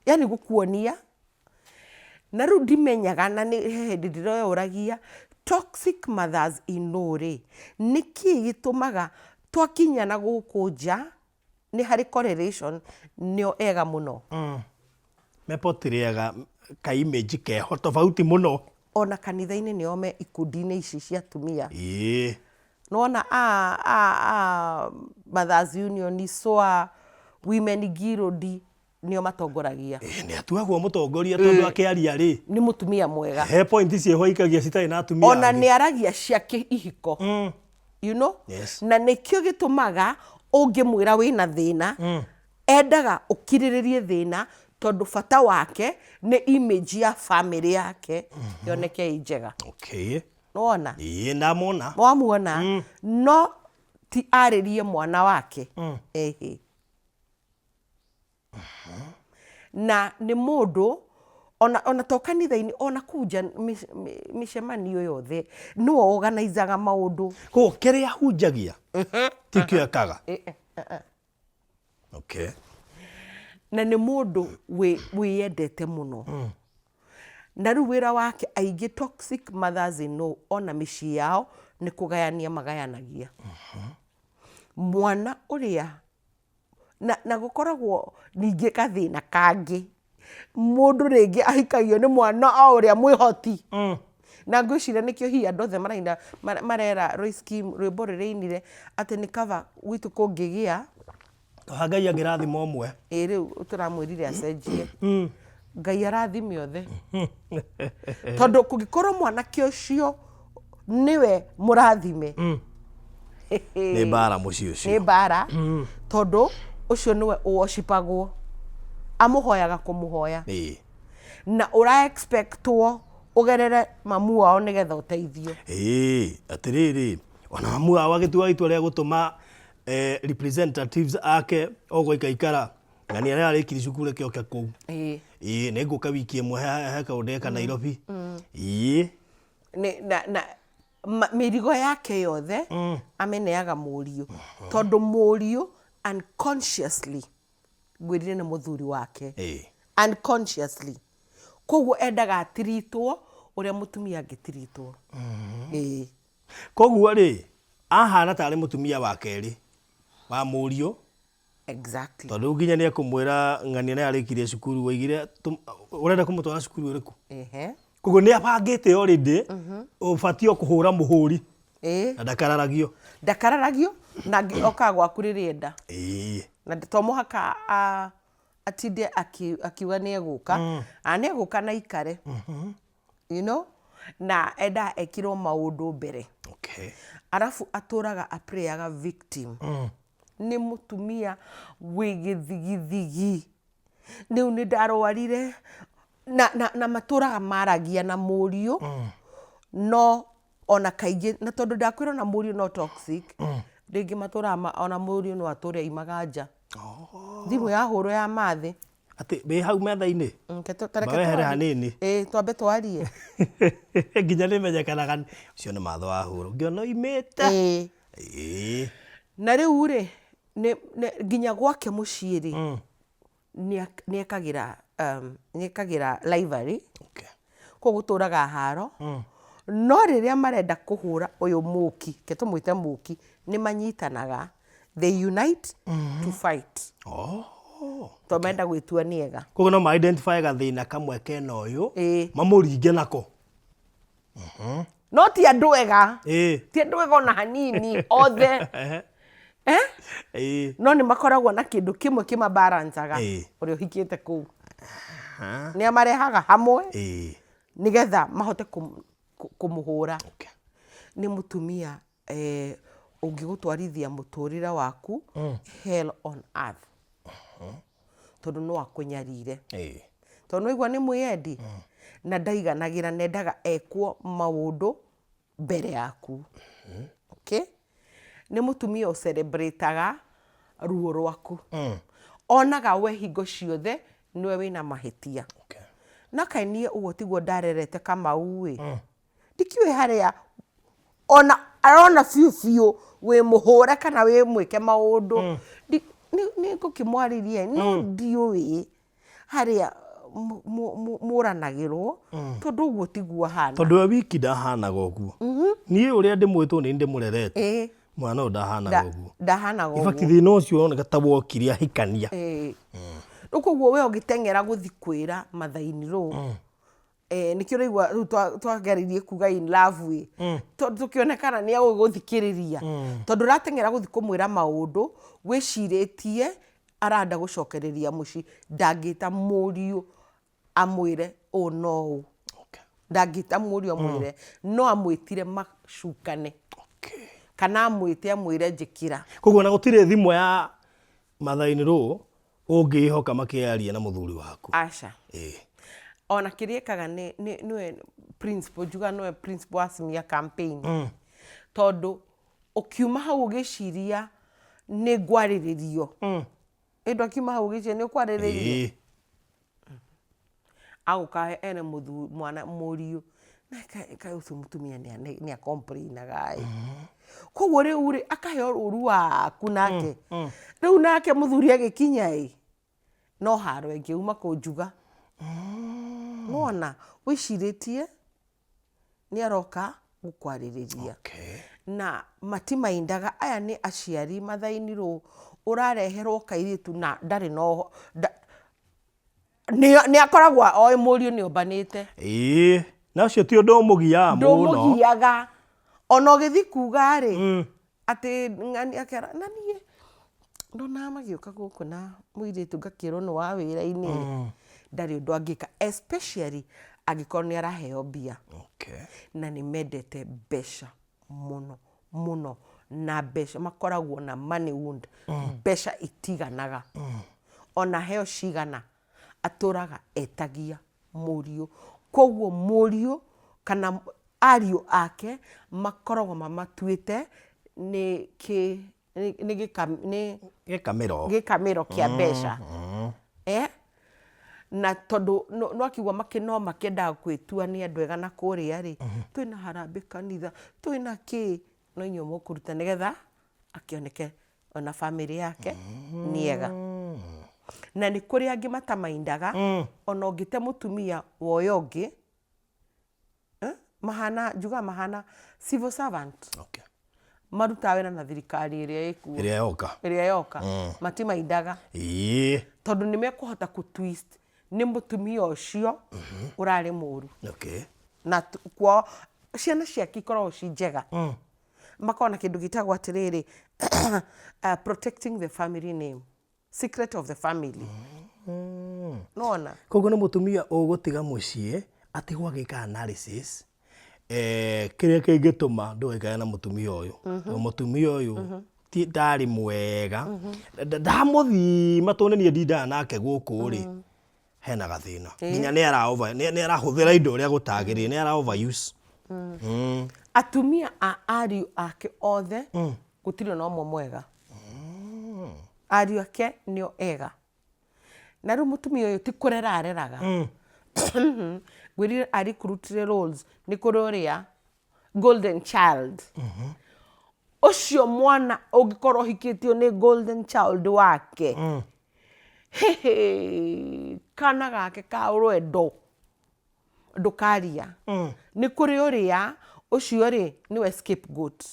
yani gũkuonia. Na rĩu ndimenyaga na nĩ he hĩndĩ ndĩreyũragia, Toxic mothers in law rĩ, nĩkĩ gĩtũmaga twakinya na gũkũ nja nĩ harĩ correlation nĩo ega mũno? Mepotirĩaga ka image keho tofauti mũno. Ona kanitha-inĩ nĩo me ikundi-inĩ ici cia atumia. Ĩĩ. Nĩwona a a a Mothers Union, SOA, Women Guild nĩo matongoragia. Ĩĩ, nĩ atuagwo mũtongoria tondũ akĩaria rĩ Nĩ mũtumia mwega. he point ciĩho aikagia citarĩ na atumia Ona angĩ. nĩ aragia cia kĩhiko. You know? Yes. Na nĩkĩo gĩtũmaga ũngĩmwĩra wĩna thĩna, endaga ũkirĩrĩrie thĩna tondũ bata wake nĩ image ya family yake yoneke ĩ njega. Okay. Nĩwona? Ĩĩ, ndamona. Wamuona? No ti arĩrie mwana wake. Ĩhĩ. Na nĩ mũndũ ona, ona to kanitha-inĩ ona kũu nja mĩcemanio yothe nĩwe organizaga maũndũ. Koguo kĩrĩa ahunjagia tikĩo ekaga. Okay. Na nĩ mũndũ wĩyendete mũno. Na rĩu wĩra wake aingĩ toxic mothers in law ona mĩciĩ yao nĩ kũgayania magayanagia. Mwana ũrĩa na, na gũkoragwo ningĩ gathĩna kangĩ mũndũ rĩngĩ ahikagio nĩ mwana o ũrĩa mwĩhoti na ngwĩciria nĩkĩo hihi andũ othe maraina marera Royce Kim rwĩmbo rũrĩa ainire atĩ nĩ kaba gwitũ kũngĩgĩa Kaha Ngai angĩrathima ũmwe. Ĩ rĩu tũramwĩrire acenjie Ngai arathime othe tondũ kũngĩkorwo mwanake ũcio nĩwe mũrathime Nĩ mbara mũciĩ ũcio. Nĩ mbara tondũ ũcio nĩwe ũwoshipagwo amũhoyaga kũmũhoya Ĩĩ. na ũra expectwo ũgerere mamu wao nĩgetha ũteithio. Ĩĩ, atĩrĩrĩ, ona mamu wao agĩtua itua rĩa gũtũma eh, representatives ake o gwaikaikara ng'ania arĩa arĩkirie cukuru reke oke kũu. Ĩĩ. Ĩĩ, nĩ ngũka wiki ĩmwe he he kaũndũ eka Nairobi. Ĩĩ. Nĩ, na, na ma, mĩrigo yake yothe amĩneaga mũriũ tondũ mũriũ unconsciously ngwĩrire nĩ mũthuri wake. Ĩĩ. Unconsciously koguo endaga atiritwo ũrĩa mũtumia angĩtiritwo. Ĩĩ. Koguo rĩ, ahana tarĩ mũtumia wa kerĩ wa mũriũ. Exactly. Tondũ rĩu nginya nĩ ekũmwĩra ng'ania nĩ arĩkirie cukuru waigire ũrenda kũmũtwara cukuru ĩrĩkũ? Ehe. Koguo nĩ abangĩte already ũbatiĩ o kũhũra mũhũri. Ĩĩ. Na ndakararagio. Ndakararagio na okaga gwaku rĩrĩa enda. Ĩĩ. Na to mũhaka atinde akiuga nĩ egũka. A nĩ egũka na aikare. You know? Na endaga ekirwo maũndũ mbere. Okay. Arabu atũraga a victim. Nĩ mũtumia wĩ gĩthigithigi. Rĩu nĩ ndarwarire na, na, na matũraga maragia na mũriũ no ona kaingĩ na tondũ ndakwĩra ona mũriũ no toxic rĩngĩ matũraga ona mũriũ no atũre aimaga nja. Thimũ yahũrwo ya mathĩ. Atĩ wĩ hau metha-inĩ? Ta reke Mawehere twarie. hanini. Ĩĩ twambe twarie. Nginya nĩ menyekanaga ũcio nĩ matho wahũrwo. Ngĩona oimĩte. Ĩĩ. Ĩĩ. Na rĩu rĩ, nginya gwake mũciĩ rĩ, nĩ ekagĩra nĩ ekagĩra livery. Okay. Koguo gũtũraga haro. No rĩrĩa marenda kũhũra ũyũ mũki, reke tũmwĩte mũki, nĩ manyitanaga. They unite to fight. Oh. Tondũ marenda gwĩtua nĩ ega. Koguo no ma identify gathĩna kamwe kena ũyũ, Ĩĩ. mamũringe nako. No ti andũ ega. Ĩĩ. Ti andũ ega ona hanini, othe. Eh? Ĩĩ. No nĩ makoragwo na kĩndũ kĩmwe kĩmabalancaga Ĩĩ. ũrĩa ũhikĩte kũu. Nĩ amarehaga hamwe Ĩĩ. nĩgetha mahote kũmũhũra. Okay. Nĩ mũtumia ũngĩgũtwarithia mũtũrĩre waku hell on earth. Tondũ no akũnyarire. Ĩĩ. Tondũ nĩwaigua nĩ mwĩyendi na ndaiganagĩra na endaga ekwo maũndũ mbere yaku. Okay? Nĩ mũtumia ũ celebrate-aga ruo rwaku. Onaga we hingo ciothe nĩwe wĩna mahĩtia. Okay. Na kaĩ niĩ ũguo tiguo ndarerete Kamau ĩ. Ndikĩũĩ harĩa ona arona biũ biũ wĩ mũhũre kana wĩ mwĩke maũndũ. Nĩ ngũkĩmwarĩria no ndiũĩ harĩa Mũranagĩrwo tondũ ũguo tiguo ahana. Tondũ we wiki ndahanaga ũguo. Niĩ ũrĩa ndĩmũĩ tondũ nĩ ndĩmũrerete. Mwana ũyũ ndahanaga ũguo. Ndahanaga In fact ũguo. Thĩna ũcio ũroneka ta wokire ahikania. Ĩĩ. Rĩu koguo we ũgĩteng'era gũthi kwĩra mathaini rũ nĩkĩo ũraigua rĩu twageririe kuga in love way, tondũ tũkĩonekana nĩ egũgũthikĩrĩria, tondũ ũrateng'era gũthi kũmwĩra maũndũ wĩcirĩtie aranda gũcokereria mũciĩ. Ndangĩta mũriũ amwĩre ũũ no ũũ. Ndangĩta mũriũ amwĩre, no amwĩtire macukane kana amwĩte amwĩre njĩkĩra. Koguo ona gũtirĩ thimũ ya mathaini rũ ũngĩĩhoka makĩaria na mũthuri waku. Aca. Ona kĩrĩa ĩkaga nĩwe principal, njugaga nĩwe principal wa smear campaign, tondũ ũkiuma hau ũgĩciria nĩ ngwarĩrĩrio, ĩ ndwakiuma hau ũgĩciria nĩ ũkwarĩrĩrio. Agũka ene mũthuri mwana mũriũ na kaĩ ũcio mũtumia nĩ a-complain-aga ĩ. Koguo rĩu rĩ, akaheo ũru waku nake. Rĩu nake mũthuri agĩkinya ĩ, no haro ĩngĩ uma kũnjuga. Nĩwona wĩcirĩtie nĩ aroka gũkwarĩrĩria. Na matimaindaga aya nĩ aciari mathaini rũ ũrareherwo kairĩtu na ndarĩ na ũho nĩ akoragwo oĩ mũriũ nĩ ombanĩte. Ĩĩ, na ũcio ti ũndũ ũmũgiaga mũno. Ndũmũgiaga. Ona ũgĩthiĩ kuga rĩ, atĩ ng'ani akera, na niĩ ndonaga magĩũka gũkũ na mũirĩtu ngakĩrwo nĩ wa wĩra-inĩ rĩ, ndarĩ ũndũ angĩka, especially angĩkorwo nĩ araheo mbia. Na nĩ mendete mbeca mũno mũno, na mbeca makoragwo na money wound, mbeca itiganaga. Ona heo cigana, atũraga etagia mũriũ. Koguo mũriũ kana ariũ ake makoragwo mamatuĩte nĩ kĩ nĩ gĩka nĩ Gĩkamĩro. Gĩkamĩro kĩa mbeca. Eh? Na tondũ nĩwakĩigua no makĩendaga gwĩtua nĩ andũ ega na kũrĩa rĩ, twĩna harambĩ kanitha, twĩna kĩ, no inyuĩ mũkũruta nĩgetha akĩoneke ona bamĩrĩ yake nĩ ega. Na nĩ kũrĩ angĩ matamaindaga, ona ũngĩte mũtumia woe ũngĩ, eh, mahana, njugaga mahana civil servant. Marutaga wĩra na thirikari ĩrĩa ĩkuo. Ĩrĩa yoka. Ĩrĩa yoka. Matimaindaga. Tondũ nĩ mekũhota kũ twist nĩ mũtumia ũcio ũrarĩ mũru. Na kwao ciana ciake ikoragwo ci njega. Makoragwo na kĩndũ gĩtagwo atĩrĩrĩ, protecting the family name, secret of the family. Nĩwona? Koguo nĩ mũtumia ũgũtiga mũciĩ atigwo agĩka analysis kĩrĩa kĩngĩtũma ndũgaikare na mũtumia ũyũ. Tondũ mũtumia ũyũ ti ndarĩ mwega. Ndamũthima tondũ nĩ niĩ ndindaga nake gũkũ rĩ, hena gathĩna. Nginya nĩ ara over nĩ arahũthĩra indo ũrĩa gũtagĩrĩire, nĩ ara overuse. Atumia a ariũ ake othe gũtirĩ ona ũmwe mwega. Ariũ ake nĩo ega. Na rĩu mũtumia ũyũ ti kũrera areraga. Ngwĩrire a recruitire roles, nĩ kũrĩ ũrĩa golden child. Ũcio mwana ũngĩkorwo ũhikĩtio nĩ golden child wake, hĩhĩ, kana gake ka rwendo ndũkaria. Nĩ kũrĩ ũrĩa ũcio rĩ nĩwe scapegoat.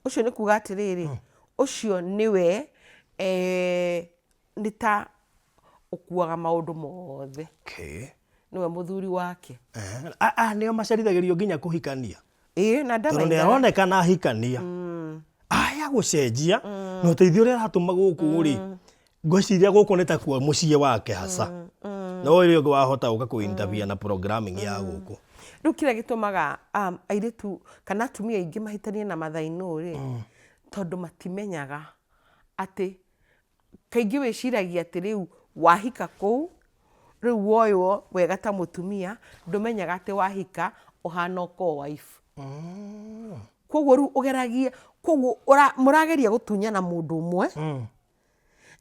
Ũcio nĩ kuga atĩrĩrĩ, ũcio nĩwe nĩ ta ũkuaga maũndũ mothe. Nĩwe mũthuri wake. Aya nĩo macerithagĩrio nginya kũhikania. Ĩĩ, na Tondũ nĩ ndamaindaga. aronekana ahikania. Aya gũcenjia na ũteithio ũrĩa aratũma gũkũ rĩ, ngwĩciria gũkũ nĩ takuo mũciĩ wake hasa. No ũrĩa ũngĩ wahota gũka kũ interfere na programming ya gũkũ. Rĩu kĩrĩa gĩtũmaga airĩtu kana atumia aingĩ mahĩtanie na mathainũ rĩ, tondũ matimenyaga atĩ kaingĩ wĩciragia atĩ rĩu wahika kũu, rĩu woywo wega ta mũtumia, ndũmenyaga atĩ wahika ũhana o co-wife. Koguo rĩu ũgeragia, koguo mũrageria gũtunyana mũndũ ũmwe,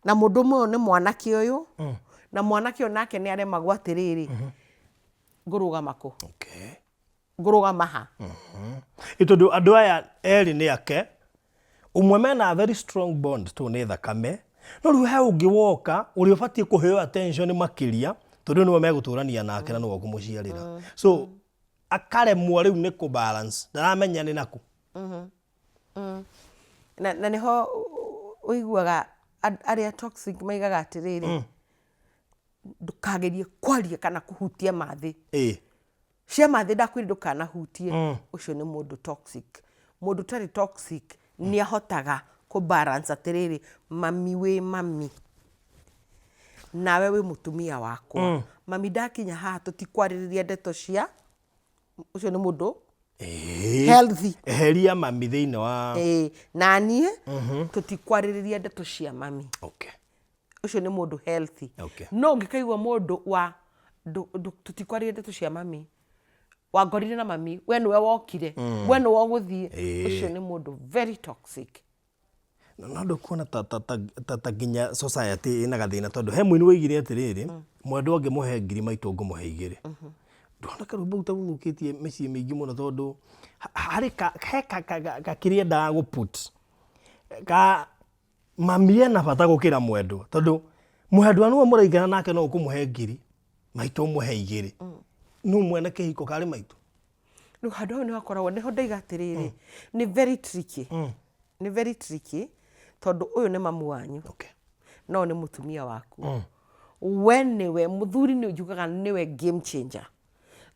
na mũndũ ũmwe ũyũ nĩ mwanake ũyũ, na mwanake ũyũ nake nĩ aremagwo atĩrĩrĩ, ngũrũgama kũ? Ngũrũgama ha? Ĩ tondũ andũ aya erĩ nĩ ake, ũmwe mena very strong bond tondũ nĩ thakame, no rĩu he ũngĩ woka ũrĩa ũbatiĩ kũheo attention makĩria. Tondũ nĩwe megũtũrania nake na nĩwe ũkũmũciarĩra. So akaremwo rĩu nĩ kũ balance, ndaramenya nĩ nakũ. Na nĩho ũiguaga arĩa toxic maigaga atĩrĩrĩ, ndũkagerie kwaria kana kũhutia mathĩ. Cia mathĩ ndakwĩrire ndũkanahutie. Ũcio nĩ mũndũ toxic. Mũndũ ũtarĩ toxic nĩ ahotaga kũ balance atĩrĩrĩ, mami wĩ mami, nawe wĩ mũtumia wakwa. Mami ndakinya haha tũtikwarĩrĩria ndeto cia, ũcio nĩ mũndũ healthy. Eheria mami thĩinĩ wa. Ĩĩ, na niĩ tũtikwarĩrĩria ndeto cia mami. Ũcio nĩ mũndũ healthy. No ũngĩkaigua mũndũ wa tũtikwarĩrĩria ndeto cia mami, wangorire na mami, we nĩwe wokire, we nĩwe ũgũthiĩ, ũcio nĩ mũndũ very toxic. No ndũkuona ta nginya society ĩna gathĩna tondũ he mũini woigire atĩrĩrĩ, mwendwa ngĩmũhe ngiri maitũ ngũmũhe igĩrĩ. Ndũrona karwĩmbo kau ta gũthũkĩtie mĩciĩ mĩingĩ mũno tondũ harĩ he gakĩrĩa endaga gũ put ka mami ena bata gũkĩra mwendwa tondũ mwendwa nĩwe mũraikara nake no ũkũmũhe ngiri maitũ ũmũhe igĩrĩ. Nũ mwene kĩhiko karĩ maitũ? Rĩu handũ hau nĩho hakoragwo nĩho ndaiga atĩrĩrĩ, nĩ very tricky. Nĩ very tricky tondũ ũyũ nĩ mamu wanyu. No nĩ mũtumia waku. We nĩwe, mũthuri nĩ njugaga nĩwe game changer.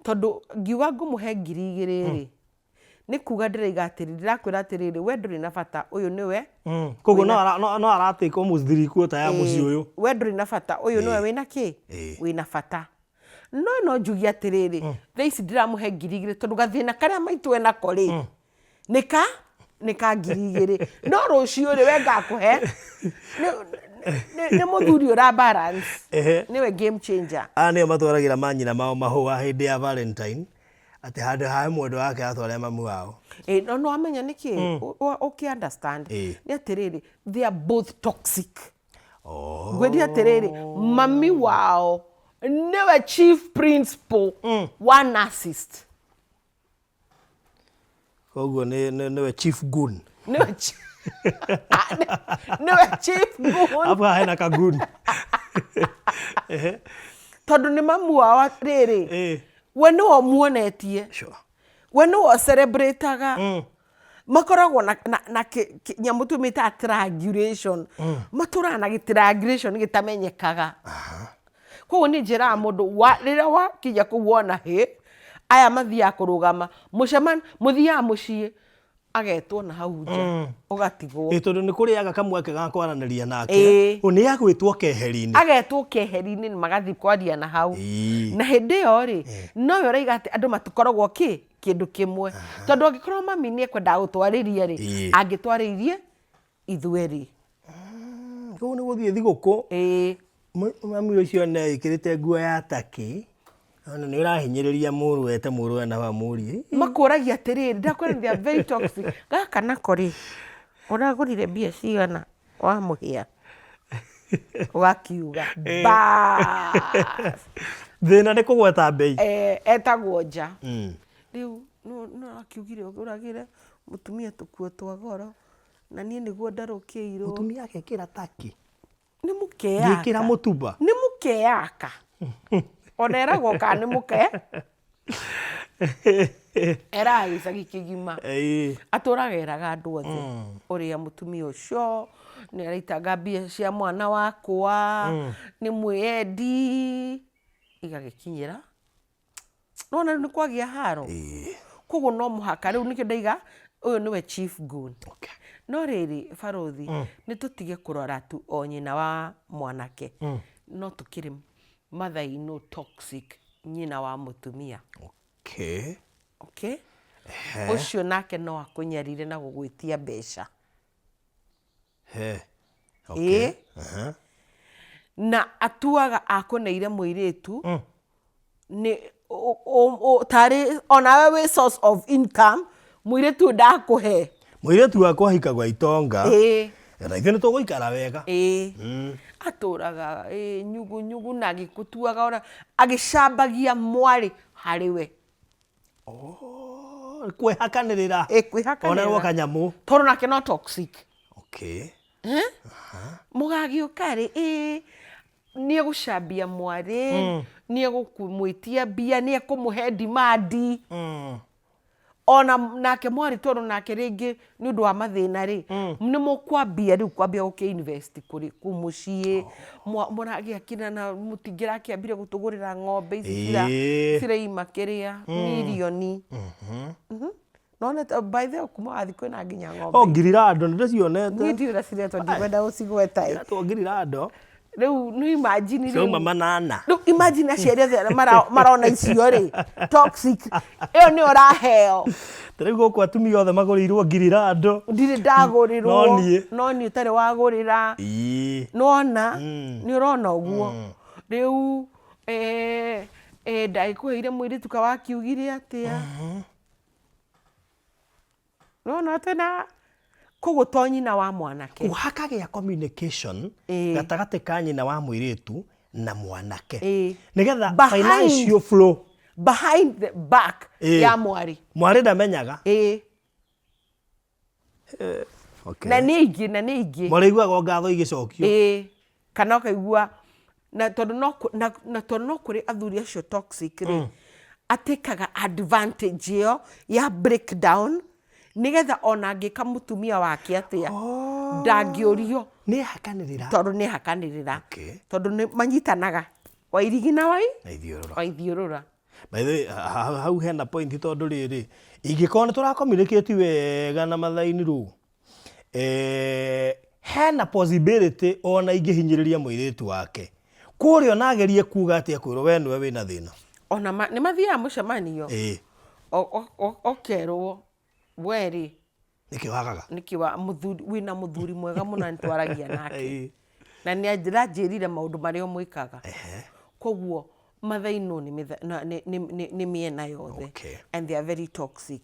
Tondũ ngiuga ngũmũhe ngiri igĩrĩ rĩ, nĩ kuga ndĩraiga atĩrĩrĩ, ndĩrakwĩra atĩrĩrĩ, we ndũrĩ na bata, ũyũ nĩwe. Koguo no ara take almost three quarter ya mũciĩ ũyũ. We ndũrĩ na bata, ũyũ nĩwe wĩna kĩ? Wĩna bata. No no njuge atĩrĩrĩ, thaa ici ndĩramũhe ngiri igĩrĩ tondũ gathĩna karĩa maitũ enako rĩ, nĩ ka ngiri igĩrĩ. No rũciũ rĩ, we ngakũhe, nĩ mũthuri ũra balance, nĩwe game changer. Aya nĩo matwaragĩra manyina mao mahũa hĩndĩ ya Valentine, atĩ handũ ha mwendwa wake atware mamu wao. Ĩ, no nĩwamenya nĩkĩ? Ũkĩ understand nĩ atĩrĩrĩ, they are both toxic. Ngwĩrire atĩrĩrĩ, mami wao nĩwe chief principal wa narcissist. Koguo nĩwe chief goon. Nĩwe nĩwe chief goon. Hapo haha hena ka goon. Tondũ nĩ mamu wao rĩrĩ, we nĩwe ũmuonetie. We nĩwe ũcelebrataga. Makoragwo na nyamũ tũmĩtaga triangulation. Matũraga na gĩ triangulation gĩtamenyekaga. Koguo niĩ njĩraga mũndũ rĩrĩa wakinya kũu wona hĩ, aya mathiaga kũrũgama, mũthiaga mũciĩ, agetwo na hau nja, ũgatigwo. Ĩ, tondũ nĩ kũrĩaga kamweke ga kwaranĩria nake. Nĩ agwĩtwo keheri-inĩ. Agetwo keheri-inĩ magathiĩ kwaria na hau. Na hĩndĩ ĩyo rĩ, nowe ũraiga atĩ andũ matikoragwo kĩ, kĩndũ kĩmwe. Tondũ angĩkorwo mami nĩ ekwendaga gũtwarĩria rĩ, angĩtwarĩirie ithuerĩ. Koguo nĩ gũthiĩ thigũkũ. Mami ũcio nĩ ekĩrĩte nguo ya takĩ. Ona nĩ ũrahinyĩrĩria mũrũ ete mũrũ ena wa mũriũ. Makũragia atĩrĩrĩ, ndakwĩra they are very toxic. Gaka nako rĩ, ũragũrire mbia cigana wamũhĩa? Ũgakiuga bas. Thĩna nĩ kũgweta mbei. Etagwo nja. Rĩu no akiugire ũgũragĩre mũtumia tũkuo twa goro na niĩ nĩguo ndarũkĩirwo. Mũtumia agekĩra takĩ. Nĩ mũkeaka. Ngĩkĩra mũtumba. Nĩ mũkeaka. Ona eragwo kana nĩ mũke. Eraga gĩcagi kĩgima. Atũraga eraga andũ othe. Ũrĩa mũtumia ũcio nĩ araitanga mbia cia mwana wakwa, nĩ mwĩyendi, igagĩkinyĩra. Nĩwona rĩu nĩ kwagĩa haro. Koguo no mũhaka rĩu nĩkĩo ndaiga ũyũ nĩwe chief goon. No rĩrĩ barothi, nĩ tũtige kũrora tu o nyina wa mwanake. No tũkĩrĩ mother in law toxic nyina wa mũtumia. Okay? Ũcio nake no akũnyarire na gũgwĩtia mbeca. Ĩĩ. Na atuaga akũneire mũirĩtu nĩ tarĩ onawe wĩ source of income mũirĩtu ũyũ ndakũhe. Mũirĩtu wakwa ahikagwo itonga. Na ithuĩ nĩ tũgũikara wega. Atũraga nyugu nyugu na agĩgũtuaga ona agĩcambagia mwarĩ harĩ we. Oh, kwĩhakanĩrĩra. Kwĩhakanĩrĩra. Onerwo kanyamũ. Tondũ nake no toxic. Mũgagĩũka rĩ, Nĩ egũcambia mwarĩ, nĩ egũmwĩtia mbia, nĩ ekũmũhe demand. Ona nake mwarĩ tondũ nake rĩngĩ nĩ ũndũ wa mathĩna rĩ, nĩ mũkwambia rĩu kwambia gũkĩ invest kũrĩ kũu mũciĩ, mũragĩakĩra na mũtingĩrakĩambire gũtũgũrĩra ng'ombe ici ciraima kĩrĩa mirioni. None by the way kuma wathiĩ kwĩna nginya ng'ombe. O ngirirando nĩ ndĩcionete. Niĩ ndiũĩ ũrĩa ciretwo ndikwenda gũcigweta ĩ. Ciretwo ngirirando. Rĩu nĩ imagine rĩu. Ciauma manana. Rĩu imagine aciari othe arĩa marona icio rĩ, toxic, ĩyo nĩyo ũraheo. Ta rĩu gũkũ atumia othe magũrĩirwo ngirirando. Ndirĩ ndagũrĩrwo. No niĩ. No niĩ ũtarĩ wagũrĩra. Nĩwona? Nĩ ũrona ũguo? Rĩu ndagĩkũheire mũirĩtu ka wakiugire atĩa? Nĩwona atĩ na koguo to nyina wa mwanake. Koguo hakagĩa communication gatagatĩ ka nyina wa mũirĩtu na mwanake. Nĩgetha financial flow. Behind the back ya mwarĩ. Mwarĩ ndamenyaga. Okay. Na nĩ aingĩ, na nĩ aingĩ. Mwarĩ aiguaga o ngatho igĩcokio. Ĩĩ. Kana ũkaigua na tondũ no na, na tondũ no kũrĩ athuri acio toxic rĩ, atĩkaga advantage ĩyo ya breakdown nĩgetha ona angĩka mũtumia wake atĩa ndangĩũrio. Nĩ ehakanĩrĩra. Tondũ nĩ ehakanĩrĩra. Tondũ nĩ manyitanaga Wairigi na wai Na ithiũrũra. Waithiũrũra. By the way, hau hena point tondũ rĩrĩ, ingĩkorwo nĩ tũra communicate wega na mathaini rũ, eh, hena possibility ona ingĩhinyĩrĩria mũirĩtu wake, kũrĩa ona agerie kuga atĩa kwĩrwo we nĩwe wĩna thĩna. Ona nĩ mathiaga mũcemanio. Ũkerwo we rĩ, Nĩkĩ wagaga? Nĩkĩ wa mũthuri wĩna mũthuri mwega mũno na nĩtwaragia nake. Na nĩ aranjĩrire maũndũ marĩa ũmwĩkaga. Koguo mathainũ nĩ nĩ mĩena yothe. And they are very toxic.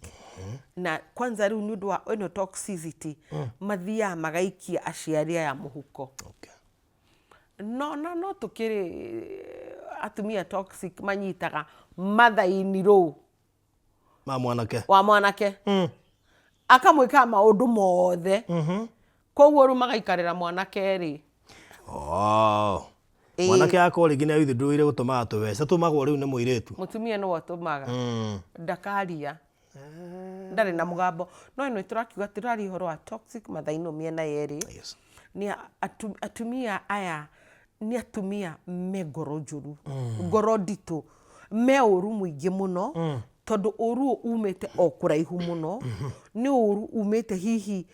Na kwanza rĩu nĩ ũndũ wa ĩno toxicity, mathiaga magaikia aciari aya mũhuko. No no no tũkĩrĩ atumia toxic manyitaga mathaini rũu. Ma mwanake. Wa mwanake. Akamwĩkaga maũndũ mothe. Koguo rĩu magaikarĩra mwanake rĩ. Oh. Mwanake akorwo rĩngĩ nĩ withdraw gũtũmaga tũbeca tũmagwo rĩu nĩ mũirĩtu. Mũtumia nĩwe ũtũmaga. Ndakaria. Ndarĩ na mũgambo. No ĩno tũrakiuga tũraria ũhoro wa toxic mathainũ mĩena yerĩ. Nĩ atumia aya nĩ atumia me ngoro njũru, ngoro nditũ, me ũru mũingĩ mũno, tondũ ũru ũyũ umĩte o kũraihu mũno, nĩ ũru umĩte hihi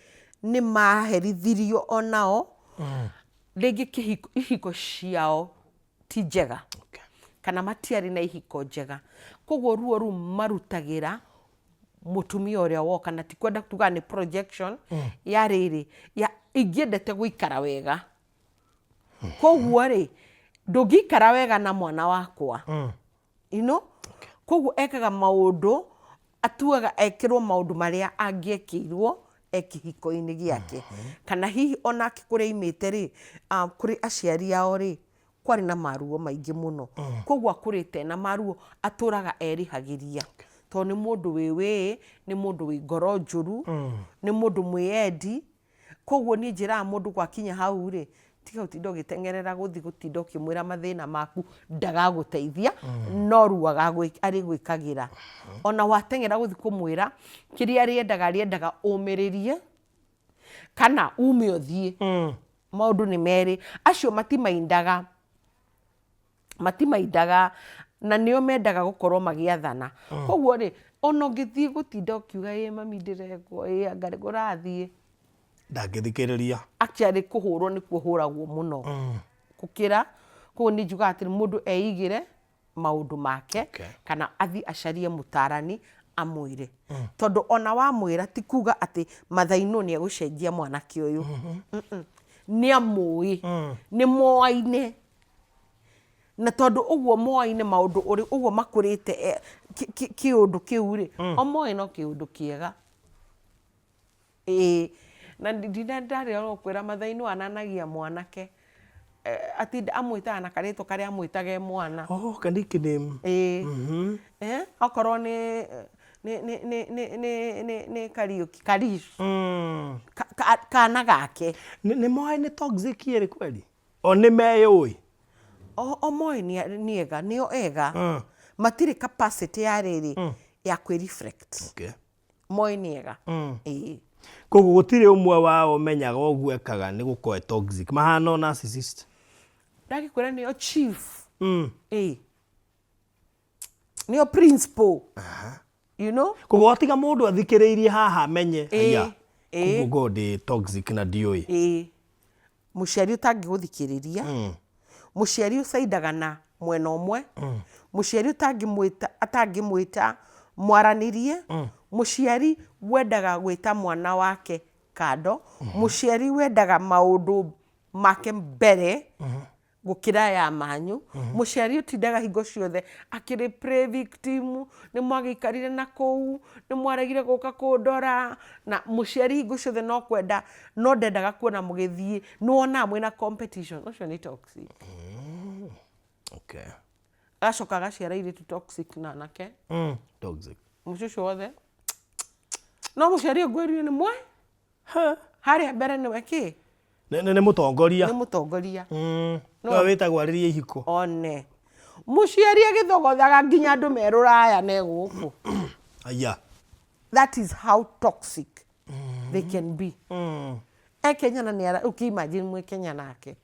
nĩ maherithirio onao, rĩngĩ kĩhiko ihiko ciao ti njega, kana matiarĩ na ihiko njega, koguo ruo rũu marutagĩra mũtumia ũrĩa woka, na ti kwenda tugaga nĩ projection ya rĩrĩ, ya ingĩendete gũikara wega. Koguo rĩ, ndũngĩikara wega na mwana wakwa. You know? Koguo ekaga maũndũ, atuaga ekĩrwo maũndũ marĩa angĩekĩirwo e kĩhiko-inĩ gĩake. Kana hihi onake kũrĩa aimĩte rĩ, kũrĩ aciari ao rĩ, kwarĩ na maruo maingĩ mũno. Koguo akũrĩte ena maruo, atũraga erĩhagĩria. Tondũ nĩ mũndũ wĩ wĩĩ, nĩ mũndũ wĩ ngoro njũru, nĩ mũndũ mwĩyendi. Koguo niĩ njĩraga mũndũ gwakinya hau rĩ, tiga gũtinda ũgĩteng'erera gũthiĩ gũtinda ũkĩmwĩra mathĩna maku, ndagagũteithia, no ruo arĩgwĩkagĩra. Ona wateng'era gũthiĩ kũmwĩra, kĩrĩa arĩendaga arĩendaga ũmĩrĩrie, kana ume ũthiĩ. Maũndũ nĩ merĩ. Acio matimaindaga. Matimaindaga na nĩo mendaga gũkorwo magĩathana. Koguo rĩ, ona ũngĩthiĩ gũtinda ũkiuga ĩ mami ndĩrekwo, ĩ anga ũrathiĩ. Ndangĩthikĩrĩria. Actually kũhũrwo nĩkuo ũhũragwo mũno gũkĩra, koguo niĩ njugaga atĩrĩ mũndũ eigĩre maũndũ make kana athiĩ acarie mũtarani amwĩre. Tondũ ona wamwĩra ti kuga atĩ mathainũ nĩ egũcenjia mwanake ũyũ. Nĩ amũĩ, nĩ moaine. Na tondũ ũguo moaine maũndũ ũguo makũrĩte kĩũndũ kĩu rĩ, o moĩ no kĩũndũ kĩega. Ĩĩ, na ndarĩ o kwĩra Mathai nĩ wananagia mwanake, atinda amwĩtaga na karĩtwa karĩa amwĩtaga e mwana. Oh, ka nickname. Ĩĩ. Okorwo nĩ nĩ nĩ nĩ nĩ nĩ nĩ nĩ Kariũki, Karish. Kana gake. Nĩ moĩ nĩ toxic ĩrĩ kweli? O nĩ meyũĩ? O o moĩ nĩ ega, nĩo ega. Matirĩ capacity ya rĩrĩ, ya kwĩ reflect. Moĩ nĩ ega. Ĩĩ. Koguo gũtirĩ ũmwe wao ũmenyaga ũguo ekaga nĩ gũkorwo e toxic. Mahana o narcissist. Ndagĩkwĩra nĩo chief. Ĩĩ. Nĩo principal. You know? Koguo tiga mũndũ athikĩrĩirie haha amenye. Ĩĩ, Haiya. ĩĩ. Koguo ngorwo ndĩ toxic na ndiũĩ. Ĩĩ. Mũciari ũtangĩgũthikĩrĩria, mũciari ũcaindaga na mwena ũmwe, mũciari ũtangĩmwĩta atangĩmwĩta mwaranĩrie, mũciari wendaga gwĩta mwana wake kando, mũciari wendaga maũndũ make mbere gũkĩra ya manyu, mũciari ũtindaga hingo ciothe akĩrĩ play victim, nĩ mwagĩikarire na kũu, nĩ mwaregire gũka kũndora, na mũciari hingo ciothe no kwenda, no ndendaga kuona mũgĩthiĩ, nĩ wonaga mwĩna competition, ũcio nĩ toxic. Agacoka agaciara airĩtu toxic na anake. Toxic. Mũciĩ ũcio wothe. No mũciari ũyũ ngwĩrire nĩ mwe. Harĩa mbere nĩwe kĩ? Nĩ nĩ- nĩ mũtongoria. Nĩ mũtongoria. Nĩwe wĩtagwo arĩria ihiko. One. Mũciari agĩthogothaga nginya andũ me rũraya ne gũkũ. Aya. That is how toxic they can be. E Kenya na nĩ ara, rĩu kĩ imagine mwĩ Kenya nake.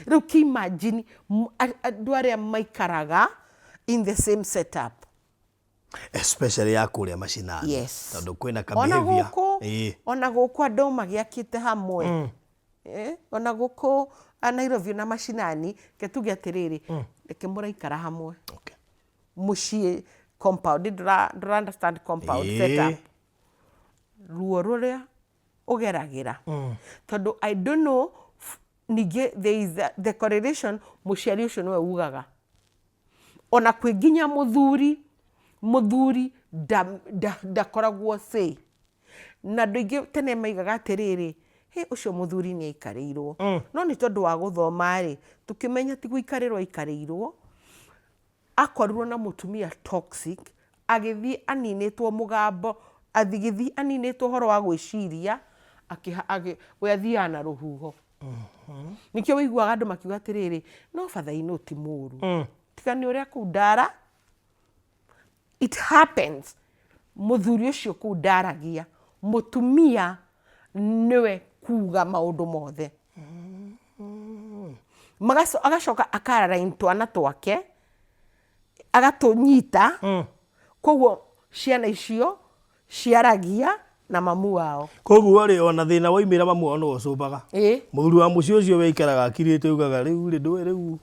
Rĩu kĩ imagine andũ arĩa maikaraga in the same setup. Especially ya kũrĩa macinani. Yes. Tondũ kwĩna ka Ona behavior. gũkũ, ona gũkũ andũ magĩakĩte hamwe. Ona gũkũ Nairobi na macinani, reke tuge atĩrĩrĩ, reke mũraikara hamwe. Mũciĩ compound, ndũra understand compound setup. Ruo rũrĩa ũgeragĩra. Tondũ I don't know, ningĩ there is the correlation, mũciari ũcio nĩwe ugaga. Ona kwĩ nginya mũthuri, mũthuri ndakoragwo say. Na andũ aingĩ tene maigaga atĩrĩrĩ, hĩ ũcio mũthuri nĩ aikarĩirwo. No nĩ tondũ wa gũthoma rĩ, tũkĩmenya ti gũikarĩrwo aikarĩirwo, akorirwo na mũtumia toxic, agĩthiĩ aninĩtwo mũgambo, agĩthiĩ aninĩtwo ũhoro wa gwĩciria, we athiaga na rũhuho. Nĩkĩo ũiguaga andũ makiuga atĩrĩrĩ, no bathainũ ti mũru. Tiga nĩ ũrĩa kũu ndara, it happens, mũthuri ũcio kũu ndaragia, mũtumia nĩwe kuga maũndũ mothe. Agacoka akarain twana twake, agatũnyita, koguo ciana icio ciaragia na mamu wao. Koguo rĩ, ona thĩna waumĩra mamu wao nĩwe ũcũbaga. Ĩĩ. Mũthuri wa mũciĩ ũcio we aikaraga akirĩte augaga rĩu rĩ ndũĩ rĩu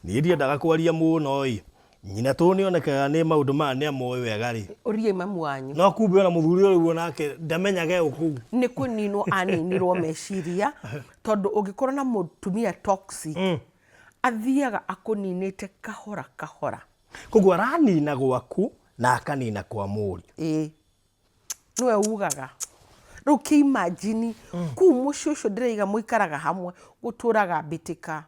niĩ ndiendaga kwaria mũno ĩ, nyina tondũ nĩ onekaga nĩ maũndũ maya nĩ amoĩ wega rĩ. Ũriai mamu wanyu. No kumbe ona mũthuri ũyũ rĩu onake ndamenyaga e kũu. Nĩ kũninwo aninirwo meciria, tondũ ũngĩkorwo na mũtumia toxic, athiaga akũninĩte kahora kahora. Koguo aranina gwaku na akanina kwa mũriũ. Ĩĩ. Nĩwe ugaga. Rĩu kĩ imagine kũu mũciĩ ũcio ndĩraiga mũikaraga hamwe gũtũraga mbĩtĩka.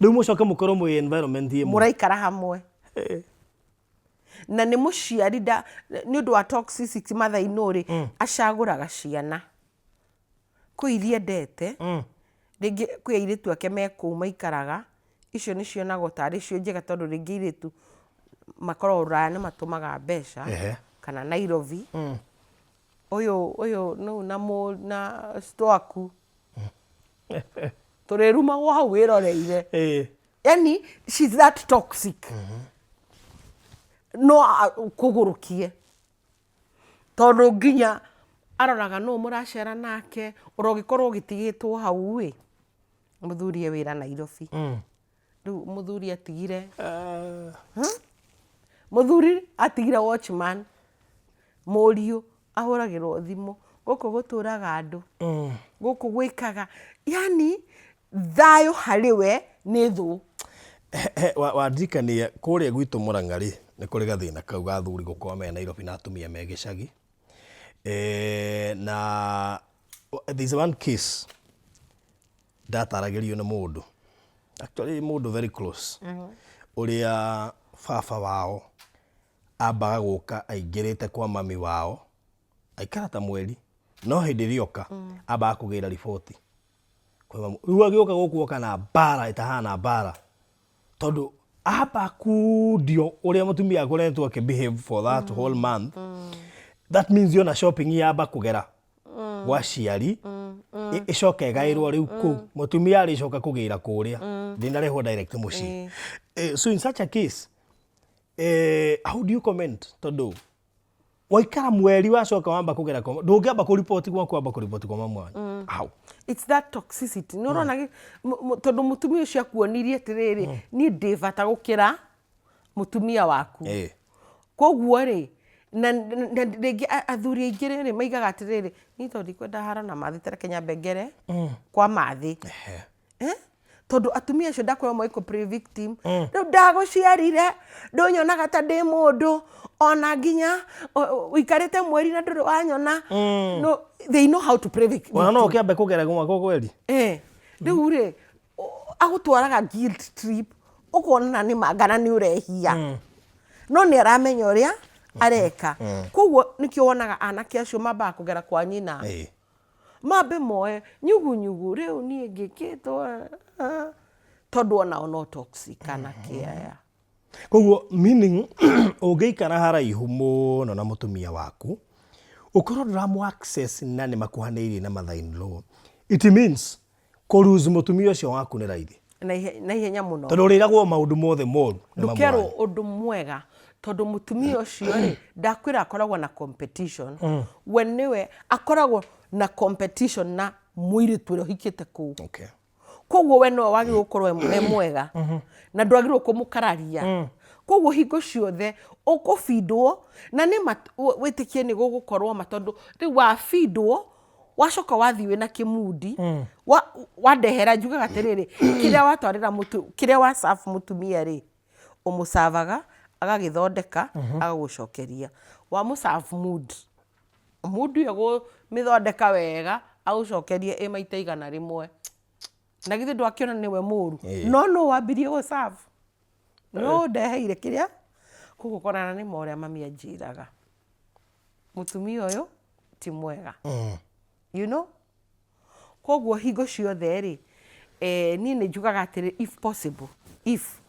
Rĩu mũcoke mũkorwo mwĩ environment ĩmwe. Mũraikara hamwe. Na nĩ mũciari nda, nĩ ũndũ wa toxicity matha-inĩ rĩ, acagũraga ciana. Kwĩ iria endete, rĩngĩ kwĩ airĩtu ake me kũu maikaraga, icio nĩ cionagwo tarĩ cio njega tondũ rĩngĩ airĩtu makoragwo rũraya nĩ matũmaga mbeca, kana Nairobi. Ũyũ ũyũ nũ na mũ na store aku tũrĩrumagwo hau wĩroreire. Yani she's that toxic. No kũgũrũkie. Tondũ nginya aroraga nũ mũracera nake, ona ũngĩkorwo ũgĩtigĩtwo hau ĩ, mũthuri e wĩra Nairobi. Rĩu mũthuri atigire, mũthuri atigire watchman, mũriũ ahũragĩrwo thimũ, gũkũ gũtũraga andũ, gũkũ gwĩkaga, yani thayũ harĩ we nĩ thũ. Wandirikania kũrĩa gwitũ Mũrang'a rĩ, nĩ kũrĩ gathĩna kau ga athuri gũkorwo me Nairobi na atumia me gĩcagi. Na there is one case ndataragĩrio nĩ mũndũ, actually mũndũ very close, ũrĩa baba wao ambaga gũka aingĩrĩte kwa mami wao, aikara ta mweri, no hĩndĩ ĩrĩa oka, ambaga kũgĩra riboti kwĩ mamu. Rĩu agĩũka gũkũ oka na mbara ĩtahana mbara, tondũ Amba kundio ũrĩa mũtumia akoretwo akĩ behave for that whole month. That means yona shopping yamba kũgera gwa ciari, ĩcoke ĩgaĩrwo rĩu kũu mũtumia arĩcoka kũgĩra kũrĩa ndĩnarehwo direct mũciĩ. So in such a case, how do you comment? Tondũ waikara mweri wacoka wamba kũgera kwa, ndũngĩamba kũriboti gwaku, wamba kũriboti kwa mamu wanyu how? It's that toxicity. Nĩ ũrona tondũ mũtumia ũcio akuonirie atĩrĩrĩ, niĩ ndĩ bata gũkĩra mũtumia waku. Koguo rĩ, na rĩngĩ athuri aingĩ rĩrĩ maigaga atĩrĩrĩ, niĩ tondũ ndikwenda haro na mathĩ, tareke nyambe ngere kwa mathĩ. Eh? Tondũ atumia acio ndakwĩra moĩ play victim. Rĩu ndagũciarire, ndũnyonaga ta ndĩ mũndũ ona nginya ũikarĩte mweri na ndũrĩ wanyona. No, they know how to play victim. Ona no ũkĩambe kũgera gwakwa kweri. Rĩu rĩ, agũtwaraga guilt trip, ũkona na nĩ mangana nĩ ũrehia, no nĩ aramenya ũrĩa areka. Koguo nĩkĩo wonaga anake acio mambaga kũgera kwa nyina, mambe moe nyugunyugu. Rĩu niĩ ngĩkĩtwo ah, tondũ onao no toxic anake aya. Koguo meaning ũngĩikara haraihu mũno na mũtumia waku, ũkorwo ndũramũ access na nĩ makuhanĩrĩirie na mother in law, it means kũlose mũtumia ũcio waku nĩ raithi. Na ihenya mũno. Tondũ ũrĩragwo maũndũ mothe moru nĩ mamu Ndũkerwo wanyu. Ũndũ mwega, tondũ mũtumia ũcio rĩ, ndakwĩra akoragwo na competition. We nĩwe akoragwo na competition na mũirĩtu ũrĩa ũhikĩte kũu. Koguo we nowe wagĩrĩirwo gũkorwo e mwega na ndwagĩrĩirwo kũmũkararia. Koguo hingo ciothe ũkũbindwo na nĩ ma wĩtĩkie nĩ gũgũkorwo ma, tondũ rĩu wabindwo wacoka wathiĩ wĩna kĩmundi wandehera. Njugaga atĩrĩrĩ, kĩrĩa watwarĩra mũtu, kĩrĩa wa serve mũtumia rĩ, ũmũcavaga agagĩthondeka agagũcokeria. Wamũ serve mood, mood ĩyo gũmĩthondeka wega agũcokerie ĩ maita 100. Na githĩ ndwakĩona nĩwe mũru? No nũ wambirie gũ serve? No ndeheire kĩrĩa. Koguo korana nĩ ma ũrĩa mami anjĩraga, mũtumia ũyũ ti mwega. Koguo hingo ciothe rĩ, niĩ nĩ njugaga atĩrĩ, if possible, if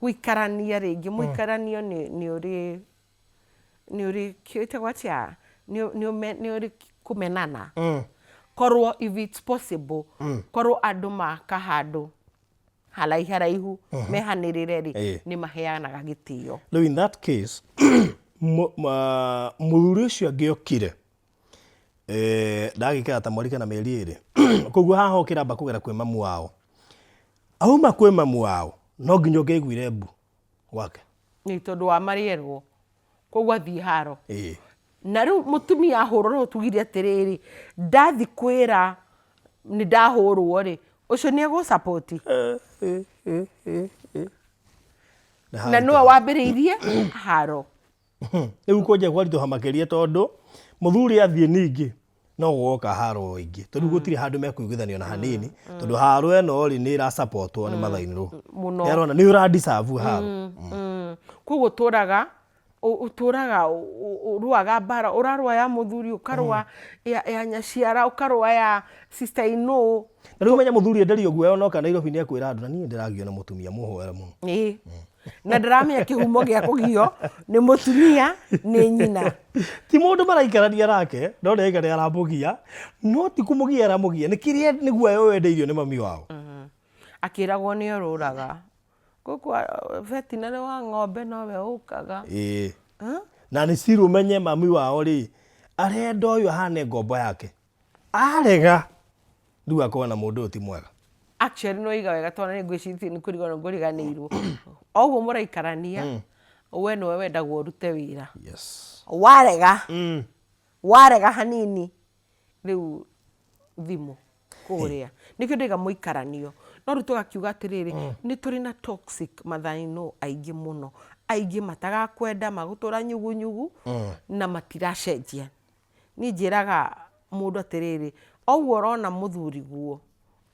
gũikarania rĩngĩ mũikaranio nĩ ũrĩ kĩtagwo atĩa, nĩ ũrĩ kũmenana, korwo if it's possible, korwo andũ maka handũ haraihu haraihu mehanĩrĩre rĩ, nĩ maheanaga gĩtĩo. Rĩu in that case, mũthuri ũcio angĩokire, ndagĩikara ta mweri kana mĩeri 2, koguo haha ũkĩramba kũgera kwĩ mamu wao, auma kwĩ mamu wao no nginya ũngĩaiguire mbu gwake. Nĩ tondũ wa marĩerwo, koguo athiĩ haro. Na rĩu mũtumia ahũrwo, rĩu tugire atĩrĩrĩ, ndathi kwĩra nĩ ndahũrwo rĩ, ũcio nĩ egũ support? Na nĩwe wambĩrĩirie haro. Rĩu kwanjia kwaritũha makĩria, tondũ mũthuri athiĩ ningĩ no gũgoka haro ingĩ, tondũ gũtirĩ handũ mekũiguithanio na hanini, tondũ haro ĩno rĩ, nĩ ĩrasapotwo nĩ mother in law. Mũno. Nĩ arona nĩ ũra deserve haro. Koguo ũtũraga ũtũraga ũrũaga mbara, ũrarũa ya mũthuri, ũkarũa ya nyaciara, ũkarũa ya sister in law. Na rĩu menya mũthuri enderio guoya, onoka Nairobi nĩ ekwĩra andũ, na niĩ ndĩragio nĩ mũtumia, mũhoere mũno. Ĩĩ, na ndĩramenya kĩhumo gĩa kũgio nĩ mũtumia nĩ nyina. Ti mũndũ maraikarania nake, no nĩ aiga nĩ aramũgia, no ti kũmũgia aramũgia, nĩ kĩrĩa nĩ guoya ũyũ endeirio nĩ mami wao. Akĩragwo nĩ orũraga gũkũ veterinary wa ng'ombe nowe ũkaga. Ĩĩ, na nĩ ciru ũmenye mami wao rĩ, arenda ũyũ ahane ngombo yake, arega rĩu akona mũndũ ũyũ ti mwega. Actually no iga wega, tondũ nĩ ngwĩcirĩtie nĩ kũriganĩrwo ngũriganĩirwo. O ũguo mũraikarania, we nĩwe wendagwo ũrute wĩra. Warega, warega hanini, rĩu thimũ kũrĩa. Nĩkĩo ndaiga mũikaranio. No rĩu tũgakiuga atĩrĩrĩ, nĩ tũrĩ na toxic mother-in-law aingĩ mũno, aingĩ matagakwenda, magũtũra nyugunyugu na matiracenjia. Niĩ njĩraga mũndũ atĩrĩrĩ, o ũguo ũrona mũthuri guo,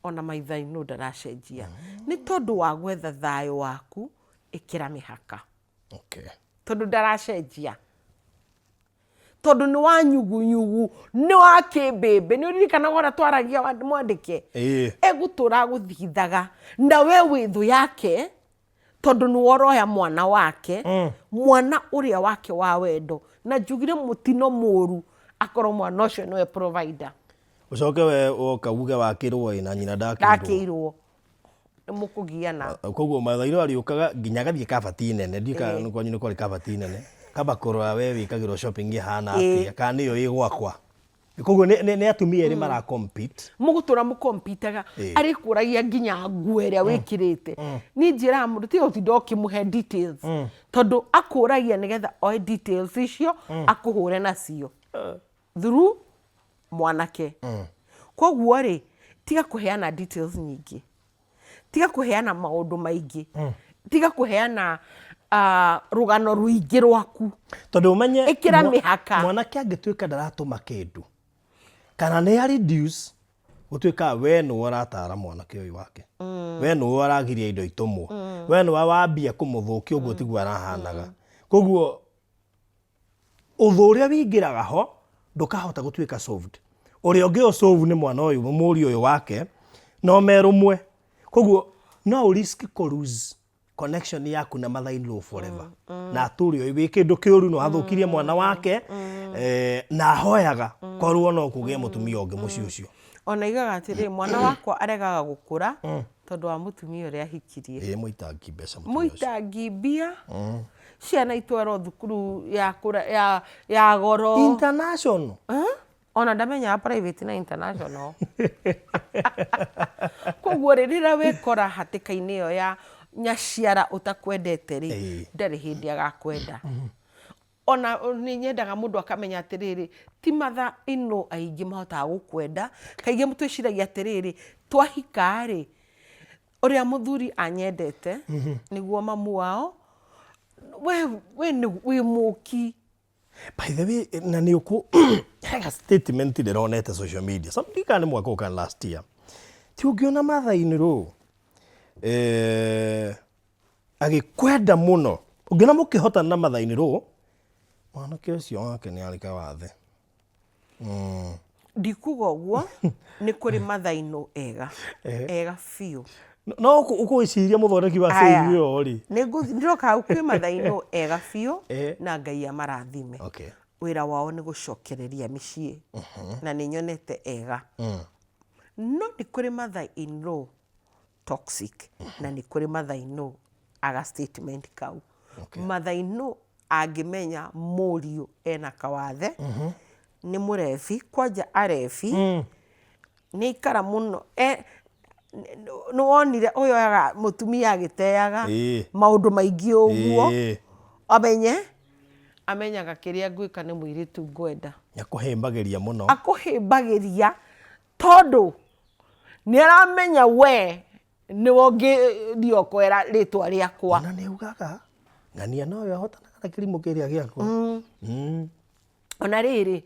ona mother-in-law ndaracenjia. Nĩ tondũ wa gwetha thayũ waku, ĩkĩra mĩhaka. Tondũ ndaracenjia, tondũ nĩ wa nyugunyugu, nĩ wa kĩmbĩmbĩ. Nĩ ũririkanaga ũrĩa twaragia mwandĩke? Egũtũra agũthithaga na we wĩ thũ yake. Tondũ nĩwe ũroya mwana wake, mwana ũrĩa wake wa wendo. Na njugire mũtino mũru akorwo mwana ũcio nĩwe provider. Ũcoke we woka uge wakĩrwo ĩ na nyina ndakĩirwo. Ndakĩirwo. Nĩ mũkũgiana. Koguo mathairũ arĩũkaga nginya agathiĩ kabati nene, ndiũĩ kana kwanyu nĩ kwarĩ kabati nene, kamba kũrora we wĩkagĩrwo shopping ĩhana atĩa, kana nĩyo ĩ gwakwa. Koguo nĩ atumia erĩ mara compete. Mũgũtũra mũkompitaga, arĩkũragia nginya nguo ĩrĩa wĩkĩrĩte. Niĩ njĩraga mũndũ tiga gũtinda ũkĩmũhe details, tondũ akũragia nĩgetha oe details icio akũhũre nacio through mwanake. Koguo rĩ, tiga kũheana details nyingĩ, tiga kũheana maũndũ maingĩ, tiga kũheana rũgano rũingĩ rwaku. Tondũ ũmenye Ĩkĩra mĩhaka. Mwanake angĩtuĩka ndaratũma kĩndũ kana nĩ a reduce, gũtuĩkaga we nĩwe ũratara mwanake ũyũ wake, we nĩwe ũragiria indo itũmwo, we nĩwe wambia kũmũthũkia ũguo tiguo arahanaga. Koguo ũthũ ũrĩa wĩingĩraga ho ndũkahota gũtuĩka solved. Ũrĩa ũngĩ ũ solve nĩ mwana ũyũ, mũriũ ũyũ wake, no merũmwe. Koguo no ũ risk kũ lose connection yaku na mother in law forever. Na atũre ũĩ wĩ kĩndũ kĩũru na wathũkirie mwana wake, na ahoyaga korwo no kũgĩe mũtumia ũngĩ mũciĩ ũcio. Ona aigaga atĩrĩrĩ, mwana wakwa aregaga gũkũra tondũ wa mũtumia ũrĩa ahikirie. Ĩĩ mũitangi mbeca mũtumia ũcio. Mũitangi mbia, ciana itwarwo thukuru ya kũra, ya, ya goro. International. Eh? Ona ndamenyaga private na international. Koguo rĩ, rĩrĩa wekora hatĩka-inĩ ĩyo ya nyaciara ũtakwendete rĩ, ndarĩ hĩndĩ agakwenda. Ona nĩ nyendaga mũndũ akamenya atĩrĩrĩ, ti mother in law aingĩ mahotaga gũkwenda. Kaingĩ twĩciragia atĩrĩrĩ, twahika rĩ, ũrĩa mũthuri anyendete, nĩguo mamu wao, we we wĩ mũki. By the way, na nĩ ũkũ hega statement ndĩronete social media. Something kana nĩ mwaka ũyũ kana last year. Ti ũngĩona mother in law agĩkwenda mũno, ũngĩona mũkĩhotana na mother in law, mwanake ũcio wake nĩ arĩ kawathe. Ndikuga ũguo, nĩ kũrĩ mother in law ega, ega biũ. No ũgwĩciria mũthondeki wa Aya, save ĩyo rĩ? Ndĩroka hau, kwĩ mother in law ega biũ na Ngai amarathime. Wĩra wao nĩ gũcokereria mĩciĩ na nĩ nyonete ega. No nĩ kũrĩ mother in law toxic na nĩ kũrĩ mother in law aga statement kau. Mother in law angĩmenya mũriũ ena kawathe, nĩ mũrebi, kwanja arebi, nĩ aikara mũno, nĩ wonire ũyũ oyaga mũtumia agĩteaga maũndũ maingĩ ũguo, amenye, amenyaga kĩrĩa ngwĩka nĩ mũirĩtu ngwenda. Akũhĩmbagĩria mũno. Akũhĩmbagĩria tondũ nĩ aramenya we nĩwe ũngĩthiĩ ũkwera rĩtwa rĩakwa. Ona nĩ augaga ng'ania nowe ahotanaga na kĩrimũ kĩrĩa gĩakwa. Ona rĩrĩ,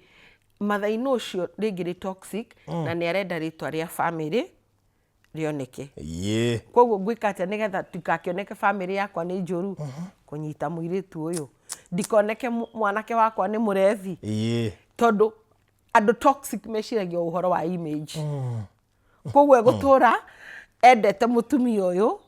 mathainĩ ũcio rĩngĩ nĩ toxic na nĩ arenda rĩtwa rĩa family rĩoneke. Koguo ngwĩka atĩa nĩgetha ndikakĩoneke family yakwa nĩ njũru? Kũnyita mũirĩtu ũyũ. Ndikoneke mwanake wakwa nĩ mũrebi. Tondũ andũ toxic meciragia ũhoro wa image. Koguo egũtũra endete mũtumia ũyũ,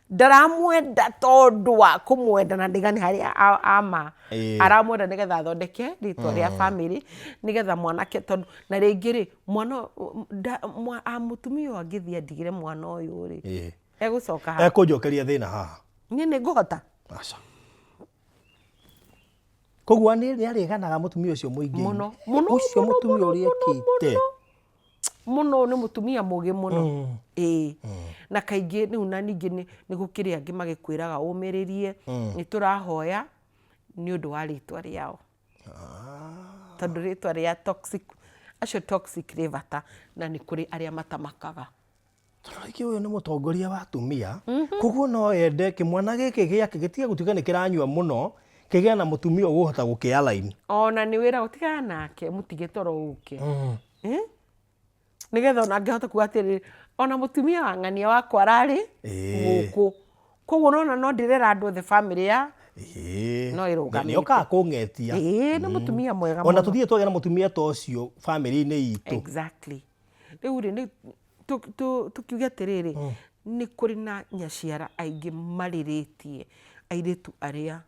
ndaramwenda tondũ wa kũmwenda na ndigani harĩa ama. Aramwenda nĩgetha athondeke rĩtwa rĩa family, nĩgetha mwanake tondũ, na rĩngĩ rĩ, mwana mũtumia ũyũ angĩthiĩ andigĩre mwana ũyũ rĩ, egũcoka ha? Ekũnjokeria thĩna haha. Niĩ nĩ ngũhota? Aca. Koguo nĩ arĩganaga mũtumia ũcio mũingĩ. Mũno, mũno, Ũcio mũno, mũtumia mũno, ũrĩa mũno, ekĩte. mũno. Mũno nĩ mũtumia mũgĩ mũno. Ĩĩ. Na kaingĩ rĩu na ningĩ nĩ gũkĩrĩ angĩ magĩkwĩraga ũmĩrĩrie, nĩ tũrahoya nĩ ũndũ wa rĩtwa rĩao. Tondũ rĩtwa rĩa toxic, acio toxic rĩ bata na nĩ kũrĩ arĩa matamakaga. Tondũ rĩngĩ ũyũ nĩ mũtongoria wa atumia, koguo no ende kĩmwana gĩkĩ gĩake gĩtige gũtuĩka nĩ kĩranyua mũno, kĩgĩe na mũtumia ũkũhota gũkĩ align. Ona nĩ wĩra tigana nake mũtige toro ũke. Nĩgetha ona angĩhota kuga atĩrĩrĩ, ona mũtumia wa ng'ania wakwa ararĩ gũkũ. Koguo ũrona no ndĩrera andũ othe bamĩrĩ ya no ĩrũgamĩte. Nĩ okaga kũng'etia. Ĩĩ nĩ mũtumia mwega Ona mũno. tũthiĩ twagĩa na mũtumia ta ũcio bamĩrĩ-inĩ itũ. Exactly. Rĩu rĩ, tũkiuge atĩrĩrĩ, Nĩ kũrĩ na nyaciara aingĩ marĩrĩtie airĩtu arĩa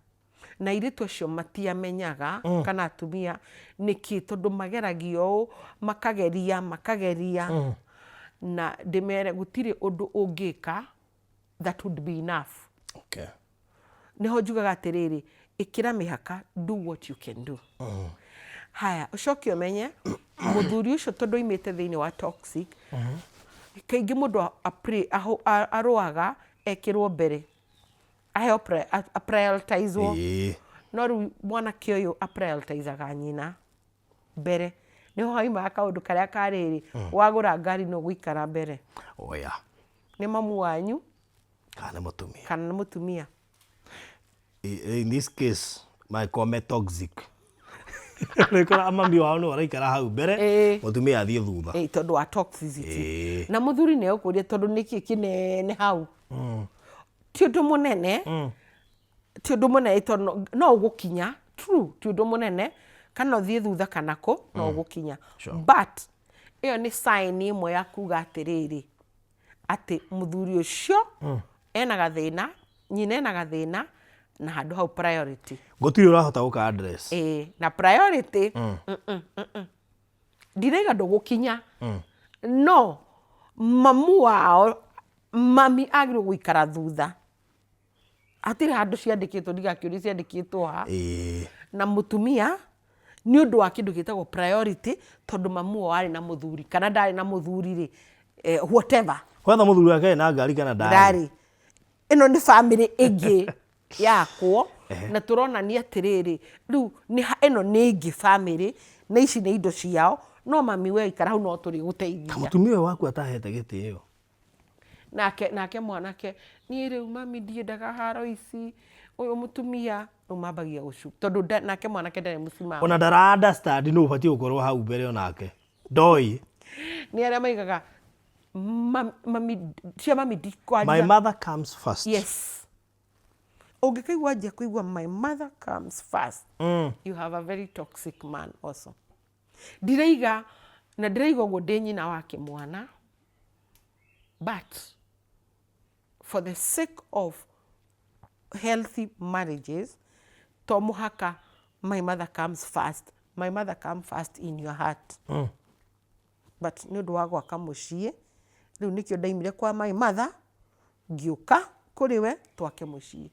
na airĩtu acio matiamenyaga mm. kana atumia nĩkĩ tondũ mageragio ũũ makageria makageria mm. na ndĩmere gũtirĩ ũndũ ũngĩka that would be enough okay. nĩho njugaga atĩrĩrĩ ĩkĩra mĩhaka do what you can do mm. haya ũcoke ũmenye mũthuri ũcio tondũ oimĩte thĩinĩ wa toxic mm. kaingĩ mũndũ arũaga ekĩrwo mbere aheo aprioritizwo Ĩĩ. no rĩu mwanake ũyũ aprioritaizaga nyina mbere nĩho haumaga kaũndũ karĩa ka rĩrĩ wagũra ngari no gũikara mbere Oya. nĩ mamu wanyu Kana nĩ mũtumia. kana nĩ mũtumia In this case mangĩkorwo me toxic nĩkora mami wao nĩwe araikara hau mbere Ĩĩ. mũtumia athiĩ thutha Ĩĩ, tondũ wa toxicity Ĩĩ. na mũthuri nĩ egũkũria tondũ nĩkĩ kĩnene hau ti ũndũ mũnene ti ũndũ mũnene tondũ no- no ũgũkinya true ti ũndũ mũnene kana ũthiĩ thutha kana kũ no ũgũkinya Sure. but ĩyo nĩ sign ĩmwe ya kuga atĩrĩrĩ atĩ mũthuri ũcio ena gathĩna nyina ena gathĩna na handũ hau priority Gũtirĩ ũrahota gũka address. Ĩĩ, na priority mm. Mm -mm, mm -mm. Ndiraiga ndũgũkinya no mamu wao mami agĩrĩirwo gũikara thutha hatirĩ handũ ciandĩkĩtwo ndigakĩũrie ciandĩkĩtwo ha Ĩĩ. na mũtumia nĩ ũndũ wa kĩndũ gĩtagwo priority tondũ mamu wao arĩ na mũthuri kana ndarĩ na mũthuri rĩ eh, whatever Wetha mũthuri wake na ngari kana ndarĩ. Ndarĩ. Ĩno nĩ bamĩrĩ ĩngĩ yakwo na tũronania atĩrĩrĩ rĩu nĩ ha- ĩno nĩ ĩngĩ bamĩrĩ na ici nĩ indo ciao no mami we ikara hau no tũrĩgũteithia. Mũtumia ũyũ waku atahete gĩtĩo. Nake nake mwanake niĩ rĩu mami ndiendaga haro ici ũyũ mũtumia rĩu mambagia gũcu tondũ nda- nake mwanake ndarĩ mũcimamo. Ona ndara understand nũ ũbatiĩ gũkorwo hau mbere onake. Ndoĩ. Nĩ arĩa maigaga mami cia mami My ndikwaria. mother comes first. Yes. Ũngĩkaigua anjia kũigua my mother comes first. You have a very toxic man also. Ndiraiga na ndĩraiga ũguo ndĩ nyina wa kĩmwana but for the sake of healthy marriages to mũhaka my mother comes first. My mother come first in your heart. But nĩ ũndũ wa gwaka mũciĩ, rĩu nĩkĩo ndaimire kwa my mother, ngĩũka kũrĩ we twake mũciĩ.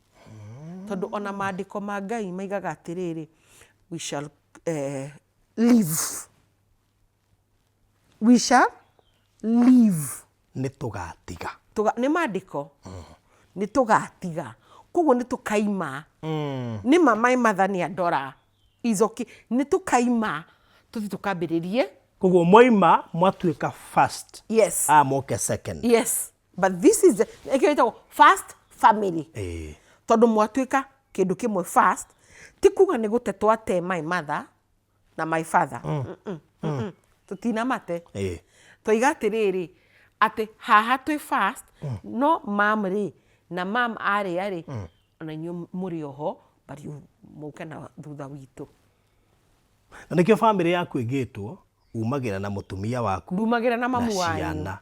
Tondũ ona maandĩko ma Ngai maigaga atĩrĩrĩ, we shall eh, live. We shall live. Nĩ tũgatiga. Tũga, nĩ maandĩko nĩ tũgatiga koguo nĩ tũkaima nĩ ma my mother nĩ andora is okay nĩ tũkaima tũthiĩ tũkambĩrĩrie Koguo mwaima mwatuĩka first. yes Aya moke second. yes but this is the ĩkĩo ĩtagwo first family Ĩĩ. tondũ mwatuĩka kĩndũ kĩmwe first ti kuga nĩ gũte twate my mother na my father mm. Mm -mm. Tũtinamate Ĩĩ. Twaiga atĩrĩrĩ atĩ haha twĩ first no mam rĩ na mam arĩa rĩ ona inyuĩ mũrĩ oho but you mũke na thutha witũ. Na nĩkĩo bamĩrĩ yaku ĩngĩtwo umagĩra na mũtumia waku ndumagĩra na mamu na wanyu ciana.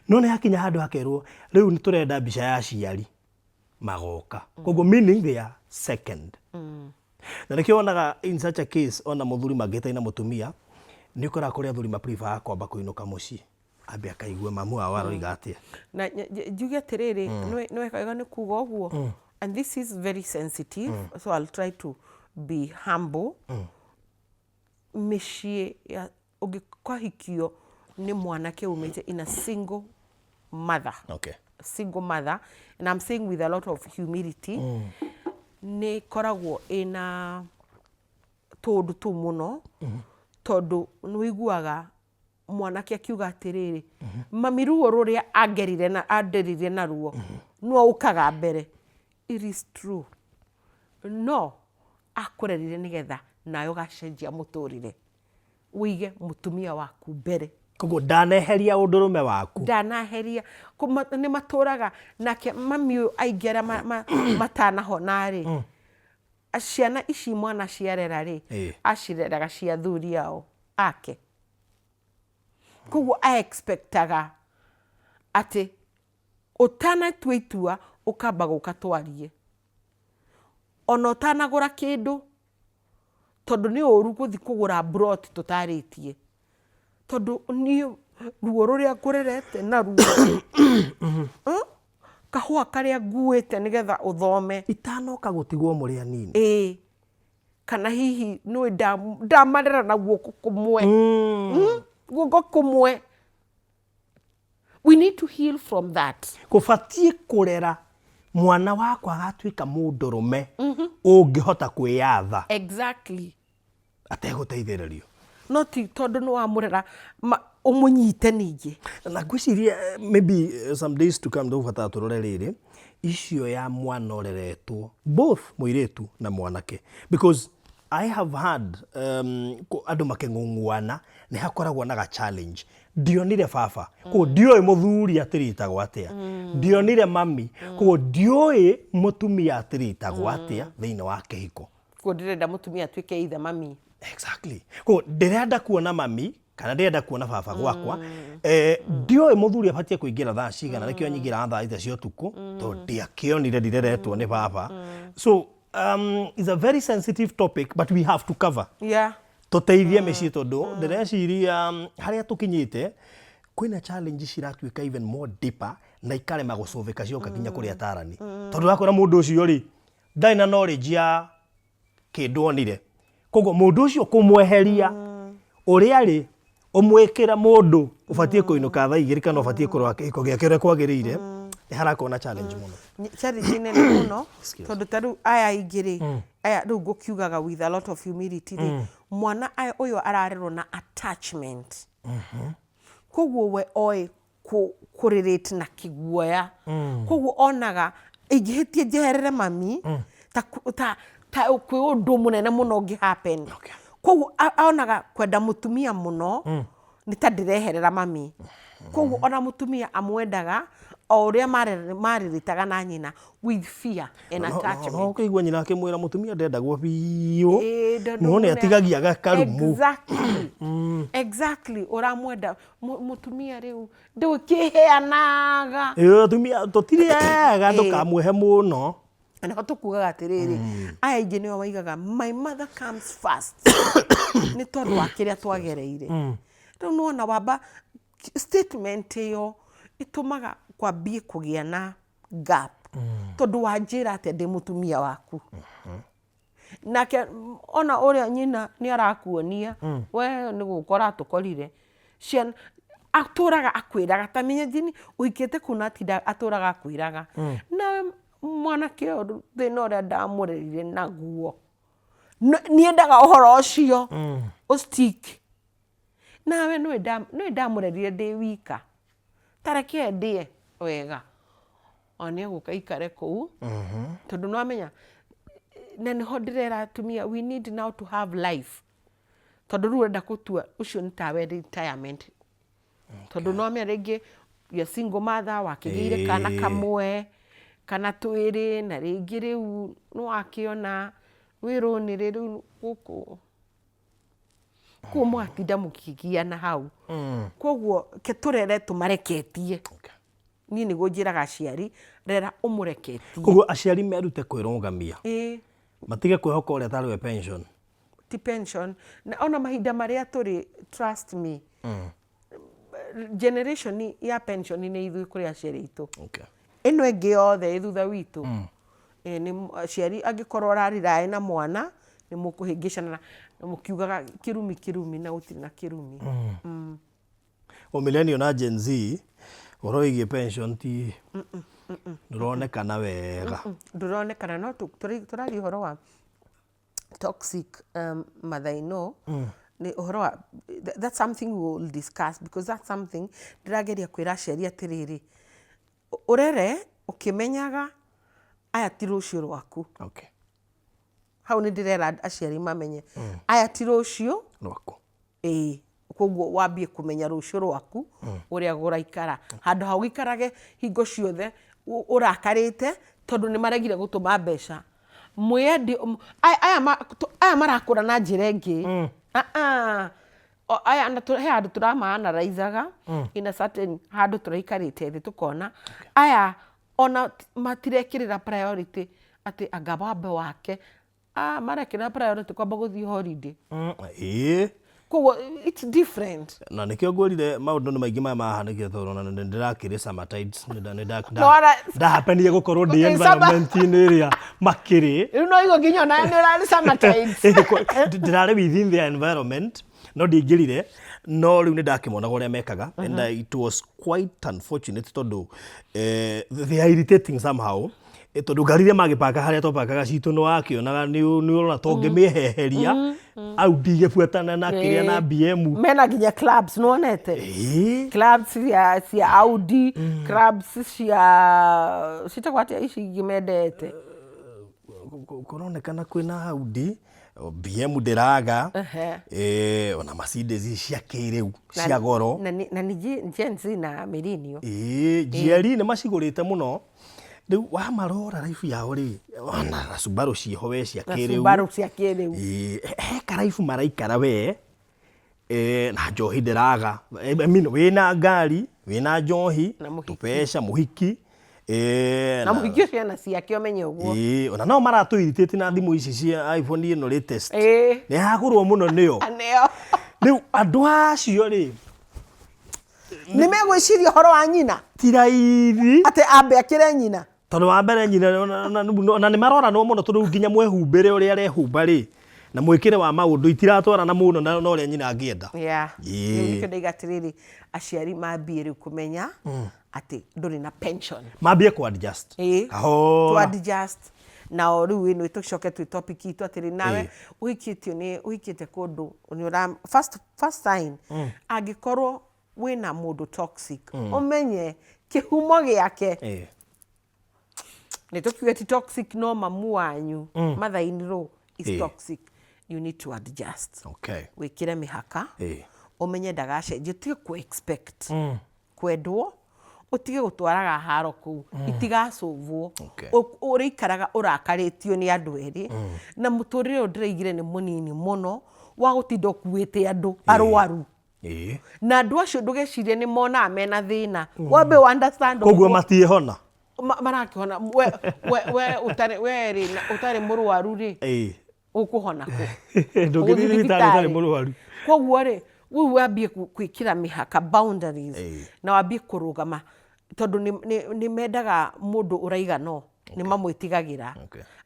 No nĩ hakinya handũ hakerwo rĩu nĩ tũrenda mbica ya aciari magoka. Koguo meaning they are second. Na nĩkĩo wonaga in such a case ona mũthuri mangĩhĩtania na mũtumia nĩ ũkoraga kũrĩ athuri ma prefer kwamba kũinũka mũciĩ ambe akaigue mamu wao aroiga atĩa. Na njuge atĩrĩrĩ nĩ wega nĩ kuga ũguo and this is very sensitive so I'll try to be humble. Mĩciĩ ya ũngĩkahikio nĩ mwanake umĩte in a single mother single mother and I'm saying with a lot of humility nĩ ĩkoragwo ĩna tũũndũ tũu mũno tondũ nĩ ũiguaga mwanake akiuga atĩrĩrĩ mami ruo rũrĩa angerire na anderire naruo no ũkaga mbere. It is true no akũrerire nĩgetha nawe ũgacenjia mũtũrĩre ũige mũtumia waku mbere. Koguo ndaneheria ũndũrũme waku. Ndanaheria. Nĩ matũraga nake mami ũyũ aingĩ arĩa matanahona rĩ ciana ici mwana ciarera rĩ acireraga cia athuri ao ake. Koguo a expectaga atĩ Ũtanatua itua ũkamba gũka twarie. Ona ũtanagũra kĩndũ, tondũ nĩ ũru gũthiĩ kũgũra mburoti tũtarĩtie. Tondũ niĩ ruo rũrĩa ngũrerete naruo, kahũa karĩa nguĩte nĩgetha ũthome. Itanoka gũtigwo mũrĩ anini. Ĩĩ. Kana hihi nĩũĩ ndamarera na guoko kũmwe. Guoko kũmwe. We need to heal from that. Kũbatiĩ kũrera mwana wakwa agatuĩka mũndũrũme ũngĩhota kwĩyatha. Exactly. Ategũteithĩrĩrio. No ti tondũ nĩ wamũrera ũmũnyite ningĩ. Na ngwĩciria maybe some days to come tũgũbatara tũrore rĩrĩ icio ya mwana ũreretwo both mũirĩtu na mwanake because I have had andũ makĩng'ung'uana nĩ hakoragwo na ga challenge ndionire baba koguo ndioĩ mũthuri atĩrĩtagwo atĩa ndionire mami koguo ndioĩ mũtumia atĩrĩtagwo atĩa thĩinĩ wa kĩhiko. Koguo ndĩrenda mũtumia atuĩke either mami. Exactly. Koguo ndĩrenda kuona mami kana ndĩrenda kuona baba gwakwa ndioĩ mũthuri abatiĩ kũingĩra thaa cigana nĩkĩo nyingĩraga thaa itha cia ũtukũ tondũ ndiakĩonire ndireretwo nĩ baba. So it's a very sensitive topic but we have to cover. Tũteithie mĩciĩ tondũ ndĩreciria harĩa tũkinyĩte kwĩna challenge ciratuĩka even more deeper na ikarema gũcũvĩka cioka nginya kũrĩ atarani tondũ wakora mũndũ ũcio rĩ ndarĩ na knowledge ya kĩndũ onire koguo mũndũ ũcio kũmweheria ũrĩa arĩ ũmwĩkĩra mũndũ ũbatiĩ kũinũka thaa igĩrĩ kana ũbatiĩ kũrora kĩhiko gĩake ũrĩa kwagĩrĩire nĩ harakorwo na challenge mũno. Challenge nene mũno tondũ ta rĩu aya aingĩ rĩ aya rĩu ngũkiugaga with a lot of humility rĩ mwana ũyũ ararerwo na attachment koguo we oĩ kũ relate na kĩguoya koguo onaga ingĩhĩtia njeherere mami ta ta ta kwĩ ũndũ mũnene mũno ũngĩ happen. Koguo onaga kwenda mũtumia mũno nĩ ta ndĩreherera mami. Koguo ona mũtumia amwendaga o ũrĩa marĩrĩtaga na nyina with fear and attachment. No ũkĩigua nyina akĩmwĩra mũtumia ndendagwo biũ no nĩ atigagia gakarumu. Exactly. Exactly. Ũramwenda mũtumia rĩu ndũkĩheanaga. Ĩĩ atumia tũtirĩ ega ndũkamwĩhe mũno. Na nĩho tũkugaga atĩrĩrĩ, aya aingĩ nĩo maigaga my mother comes first nĩ tondũ wa kĩrĩa twagereire. Rĩu nĩwona wamba statement ĩyo ĩtũmaga kwambie kũgĩa na gap tondũ wanjĩra atĩa ndĩ mũtumia waku. Nake ona ũrĩa nyina nĩ arakuonia we nĩ gũka ũratũkorire ciana atũraga akwĩraga ta menya jini ũhikĩte kũu na atinda atũraga akwĩraga nawe mwanake ũyũ thĩna ũrĩa ndamũrerire naguo niendaga ũhoro ũcio ũ stick nawe nĩũĩ ndamũrerire ndĩ wika ta reke ndĩe wega ona nĩ egũka aikare kũu tondũ nĩ wamenya na nĩho ndĩrera atumia we need now to have life tondũ rĩu ũrenda gũtua ũcio nĩ tawe retirement tondũ nĩ wamenya rĩngĩ you're single mother wakĩgĩire kana kamwe kana twĩrĩ na rĩngĩ rĩu nĩ wakĩona wĩrũnĩrĩ rĩu gũkũ koguo mũgatinda mũkĩgiana hau koguo ke tũrere tũmareketie niĩ nĩguo njĩraga aciari rera ũmũreketie. Koguo aciari merute kwĩrũgamia matige kwĩhoka ũrĩa tarĩ we pension. Ti pension na ona mahinda marĩa tũrĩ trust me generation ya pension nĩ ithuĩ kũrĩ aciari aitũ. Ĩno ĩngĩ yothe ĩ thutha witũ nĩ aciari angĩkorwo ũrarira na mwana nĩ mũkũhĩngĩcana na mũkiugaga kĩrumi kĩrumi na gũtirĩ na kĩrumi. O millennial na Gen Z ũhoro wĩgiĩ pension ti ndũronekana wega. Ndũronekana no tũraria ũhoro wa toxic mother in law nĩ ũhoro wa that's something we will discuss because that's something ndĩrageria kwĩra aciari atĩrĩrĩ ũrere ũkĩmenyaga aya ti rũciũ rwaku. Hau nĩ ndĩrera aciari mamenye aya ti rũciũ rwaku. Ĩĩ koguo wambie kũmenya rũciũ rwaku ũrĩa gũraikara handũ ha ũgĩikarage hingo ciothe ũrakarĩte tondũ nĩ maregire gũtũma mbeca. Mwĩendi aya marakũra na njĩra ĩngĩ. Aya na he handũ tũramaanaraizaga in a certain handũ tũraikarĩte thĩ tũkona aya ona matirekĩrĩra priority atĩ anga wambe wake. Ah, marekĩrĩra priority kwamba gũthiĩ holiday. Ĩĩ. Koguo it's different. Na nĩkĩo ngwĩrire maũndũ nĩ maingĩ maya mahanĩkire tondũ ona nĩ ndĩrakĩrĩ Summertides, nĩ nda- nĩ nda- nda- ndahapenire gũkorwo ndĩ environment-inĩ ĩrĩa makĩrĩ. Rĩu no igũ nginya onawe nĩ ũrarĩ Summertides. Ndĩrarĩ within their environment no ndiaingĩrire, no rĩu nĩ ndakĩmonaga ũrĩa mekaga and it was quite unfortunate tondũ they are irritating somehow. Tondũ ngari iria magĩbanga harĩa twabangaga citũ nĩ wakĩonaga nĩ ũrona ta ũngĩmĩheheria Audi igĩbuatana na kĩrĩa na BM. Mena nginya clubs nĩwonete? Ĩĩ. Clubs cia Audi, clubs cia ciĩtagwo atĩa ici ingĩ mendete? Kũronekana kwĩna Audi, BM ndĩraga, ona Mercedes cia kĩrĩu cia goro. Na nĩ Gen Z na millennial. Ĩĩ, GLE nĩ macigũrĩte mũno. Rĩu wamarora life yao rĩ, ona na Subaru ciĩho we cia Na kĩrĩu. Subaru cia kĩrĩu. Ĩĩ, he karaibu maraikara we, na njohi ndĩraga. I mean, wĩna ngari, wĩna njohi, Na mũhiki. tũbeca, mũhiki. Na mũhiki ũcio ena ciake ũmenye ũguo. Ĩĩ, ona no maratũ irritate na thimũ ici cia iPhone ĩno latest. Nĩ yagũrwo mũno nĩyo. Nĩyo. Rĩu andũ acio rĩ, Nĩ megwĩciria ũhoro wa nyina. Ti raithi. Atĩ ambe akĩre nyina. Tondũ wa mbere nyina ona nĩ maroranwo mũno tondũ nginya mwehumbĩre ũrĩa arehumba rĩ, na mwĩkĩre wa maũndũ itiratwarana mũno na ũrĩa nyina angĩenda. Yeah. Rĩu nĩkĩo ndaiga atĩrĩrĩ, aciari mambie rĩu kũmenya atĩ ndũrĩ na pension. Mambie kũ adjust. Ĩĩ. Kahora. To adjust. Nao rĩu ĩno tũcoke twĩ topic itũ atĩrĩ, nawe ũhikĩtio nĩ ũhikĩte kũndũ nĩ ũra first sign angĩkorwo wĩna mũndũ toxic, ũmenye kĩhumo gĩake. Nĩ tũkiuge ti toxic no mamu wanyu, mother in law is toxic, you need to adjust. Wĩkĩre mĩhaka, ũmenye ndagacenjia, ũtige kũ expect kwendwo, ũtige gũtwaraga haro kũu, itigacũvwo. Ũrĩikaraga ũrakarĩtio nĩ andũ erĩ, na mũtũrĩre ũyũ ndĩraigire nĩ mũnini mũno wa gũtinda ũkuĩte andũ arwaru. Na andũ acio ndũgecirie nĩ monaga mena thĩna. Wambe ũ understand Koguo ũguo. matiĩhona. Marakĩhona. We ũtarĩ, we rĩ, na ũtarĩ mũrwaru rĩ, ũkũhona kũ? Ndũngĩthiĩ Ũgũthiĩ thibitarĩ ũtarĩ thibitarĩ. mũrwaru. Koguo rĩ, rĩu wambie gwĩkĩra mĩhaka, boundaries, na wambie kũrũgama, tondũ nĩ mendaga mũndũ ũraiga no, nĩ mamwĩtigagĩra.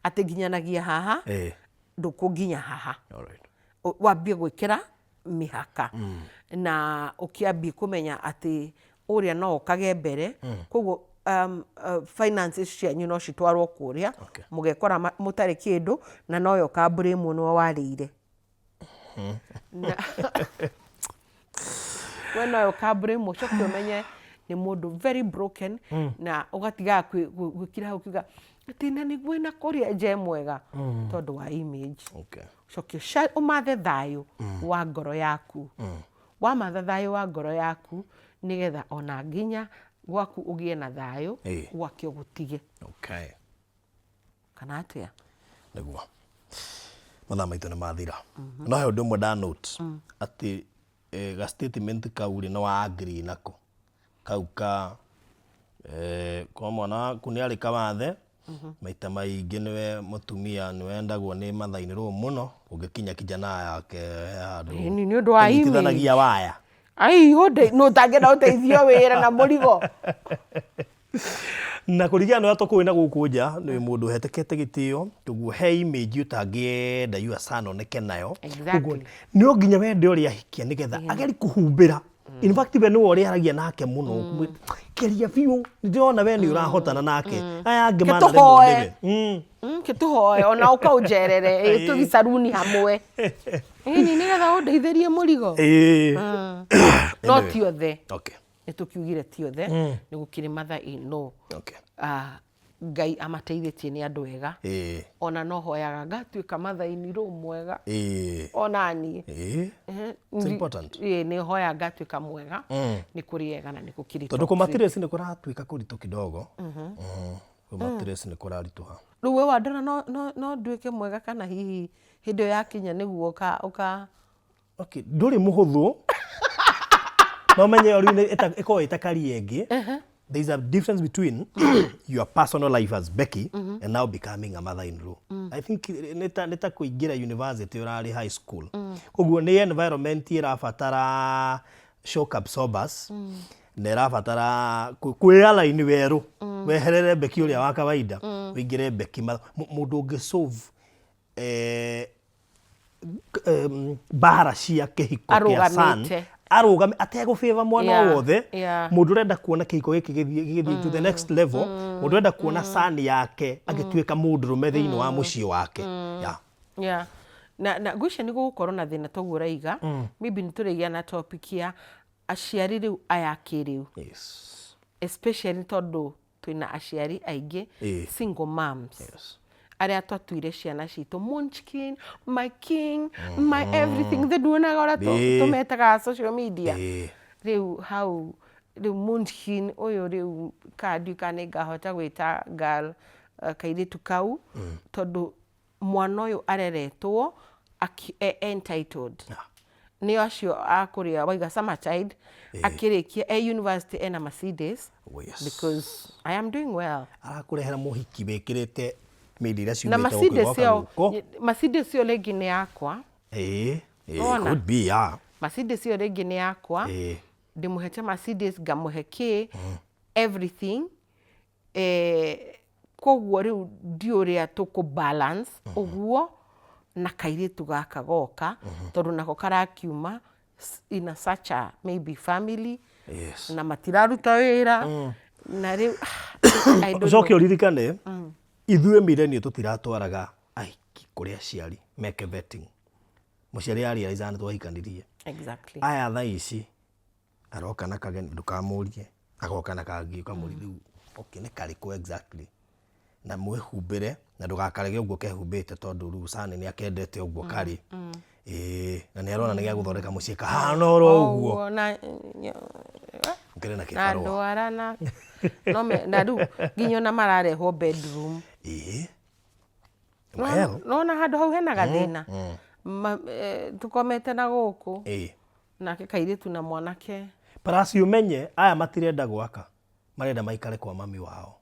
Atĩ nginyanagia haha, ndũkũnginya haha. Wambie gwĩkĩra mĩhaka. Na ũkĩambie kũmenya atĩ ũrĩa no okage mbere, koguo finances cianyu no citwarwo kũrĩa, mũgekora mũtarĩ kĩndũ, na nowe ũkamblame nĩwe warĩire. We nowe ũkamblame, ũcoke ũmenye nĩ mũndũ very broken, na ũgatigaga gwĩkira hau ũkiuga atĩ na nĩguo na kũrĩa nja mwega, tondũ wa image. Ũcoke ũmathe thayũ wa ngoro yaku. Wamatha thayũ wa ngoro yaku, nĩgetha ona nginya gwaku ũgĩe na thayũ, gwake ũgũtige. Kana atĩa? Nĩguo. Mathaa maitũ nĩ mathira. No he ũndũ ũmwe nda note, atĩ ga statement kau rĩ, nĩ wa agree nako. Kau ka kwa mwana waku nĩ arĩ kawathe, maita maingĩ nĩwe mũtumia nĩwendagwo nĩ mother-in-law mũno, ũngĩkinya kijana yake he handũ Ĩni, nĩ ũndũ wa image. ũnyitithanagia waya. Ai, nũ ũtangĩenda ũteithio wĩra na mũrigo? Na kũringana na ũrĩa tũkũĩ na gũkũ nja, nĩ mũndũ ũhetekete gĩtĩo, ũguo he image ũtangĩenda your son oneke nayo. Ũguo no nginya wende ũrĩa ahikia nĩgetha agerie kũhumbĩra. In fact we nĩwe ũrĩaragia nake mũno. Geria biũ, nĩndĩrona we nĩ ũrahotana nake. Aya angĩ manaremwo Kĩtũhoe. nĩwe. Kĩtũhoe, ona ũka ũnjerere, tũthiĩ saruni hamwe. Ĩni, nĩgetha ũndeithĩrie mũrigo. No Anyway. ti othe. Nĩ tũkiugire ti othe, nĩ gũkĩrĩ mother in law. Ngai amateithĩtie nĩ andũ ega. Ona no hoyaga ngatuĩka mother in law mwega. Ona niĩ. It's important. Nĩ hoyaga ngatuĩka mwega. Nĩ kũrĩ ega na nĩ gũkĩrĩ Tondũ toxic. kũmatirĩci nĩ kũratuĩka kũritũ kidogo. Kũmatirĩci nĩ kũraritũha. Rĩu we wandora no nduĩke mwega kana hihi hĩndĩ ĩyo yakinya nĩguo ũka Okay, ndũrĩ mũhũthũ no menye rĩu ĩkoragwo ĩta career ĩngĩ. There is a difference between your personal life as Becky and now becoming a mother-in-law. I think nĩ ta kũingĩra university ũrarĩ high school. Koguo nĩ environment ĩrabatara shock absorbers na ĩrabatara kwĩ-align werũ, weherere Becky ũrĩa wa kawaida, ũingĩre Becky mũndũ ũngĩ solve mbara cia kĩhiko kĩa son. Arũgamĩte. Arũgame ategũbĩba mwana o wothe. Mũndũ ũrenda kuona kĩhiko gĩkĩ gĩgĩthiĩ to the next level, mũndũ ũrenda kuona son yake agĩtuĩka mũndũrũme thĩinĩ wa mũciĩ wake, yeah. Yeah. Na ngwĩciria nĩ gũgũkorwo na thĩna toguo ũraiga. Maybe nĩ tũrĩgĩa na topic ya aciari rĩu aya kĩrĩu, especially tondũ twĩna aciari aingĩ single moms arĩa twatuire ciana citũ munchkin, my king, my everything. Thĩ nduonaga ũrĩa tũmetaga social media. Rĩu hau rĩu munchkin ũyũ rĩu ka ndiũĩ kana nĩ ngahota gwĩta girl, kairĩtu kau, tondũ mwana ũyũ areretwo entitled. Nĩ acio a kũrĩa waiga Summertide, akĩrĩkia e university ena Mercedes Oh, yes. because I am doing well. Arakũrehera mũhiki wĩkĩrĩte mĩndĩ iria Na ciumĩte gũkũ Mercedes igoka ĩyo gũkũ. Mercedes ĩyo rĩngĩ nĩ yakwa. Ĩĩ, Wona? could be, yeah. Mercedes ĩyo rĩngĩ nĩ yakwa. Ndĩmũhete Mercedes, ngamũhe kĩ everything, koguo rĩu ndiũ ũrĩa tũkũ balance ũguo na kairĩtu gaka goka, tondũ nako karakiuma in a such a maybe family na matiraruta wĩra na rĩu I don't Ũcoke know. Ũririkane ithuĩ millennial tũtiratwaraga ahiki kũrĩ aciari meke vetting. Mũciari arealize nĩ twahikanirie. Aya thaa ici aroka na kageni, ndũkamũrie, agoka na kangĩ, ũkamũria rĩu, okay, nĩ karĩkũ exactly? Na mwĩhumbĩre na ndũgakarege ũguo kehumbĩte, tondũ rĩu Sani nĩ akendete ũguo karĩ. Ĩĩ, na nĩ arona nĩ gĩa gũthondeka mũciĩ kahana oro ũguo. Ũguo na Ũkĩrĩ na na kĩbarũa. Ndwara na no na rĩu nginya ona mararehwo bedroom. Well, Nona handũ hau hena gathĩna. Tũkomete na gũkũ nake kairĩtu na mwanake. Plus ũmenye aya matirenda gwaka, marenda maikare kwa mami wao.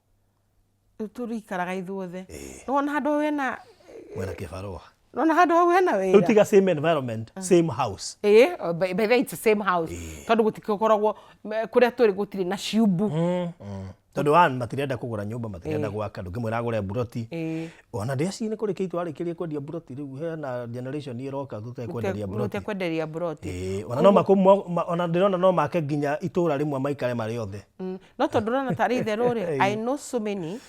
Rĩu tũrĩikaraga ithuothe. Nĩwona handũ hau hena Mwena kĩbarũa. Nona handũ hau hena Rĩu wĩra. Tiga same environment, same house. Ĩĩ, oh, by the way, it's the same house, tondũ gũtikoragwo kũrĩa tũrĩ gũtirĩ na ciumbu. Tondũ one, matirenda kũgũra nyũmba, matirenda gwaka, ndũngĩmwĩra agũre mburoti. Ona ndĩaci nĩ kũrĩkia twarĩkĩrie kwendia mburoti, rĩu hena generation ĩroka tũtekwenderia mburoti. Mũtekwenderia mburoti. Ĩĩ, ona no ona ndĩrona no make nginya itũra rĩmwe maikare marĩ othe. No tondũ ũrona tarĩ itherũ rĩ, I know so many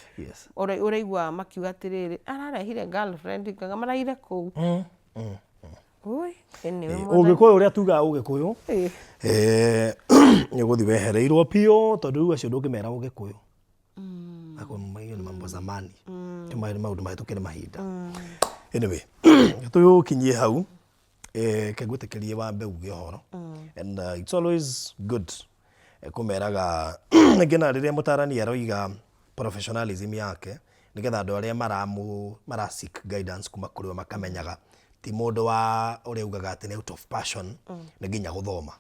ũraigua makiuga atĩrĩrĩ, ararehire girlfriend ngaga maraire kũu. Ui, anyway, mwathani. Ũgĩkũyũ ũrĩa tugaga ũgĩkũyũ nĩ ũgũthiĩ wehereirwo biũ, tondũ rĩu acio ndũngĩmera ũgĩkũyũ. Macio nĩ mambo zamani. Nĩ maũndũ mahĩtũke nĩ mahinda. Anyway, tũkinyie hau, ke ngwĩtĩkĩrie wambe uge ũhoro, and it's always good kũmeraga nginya rĩrĩa mũtarani aroiga professionalism yake, nĩgetha andũ arĩa mara seek guidance kuma kũrĩ we makamenyaga ti mũndũ wa ũrĩa ugaga atĩ nĩ out of passion, nĩ nginya gũthoma.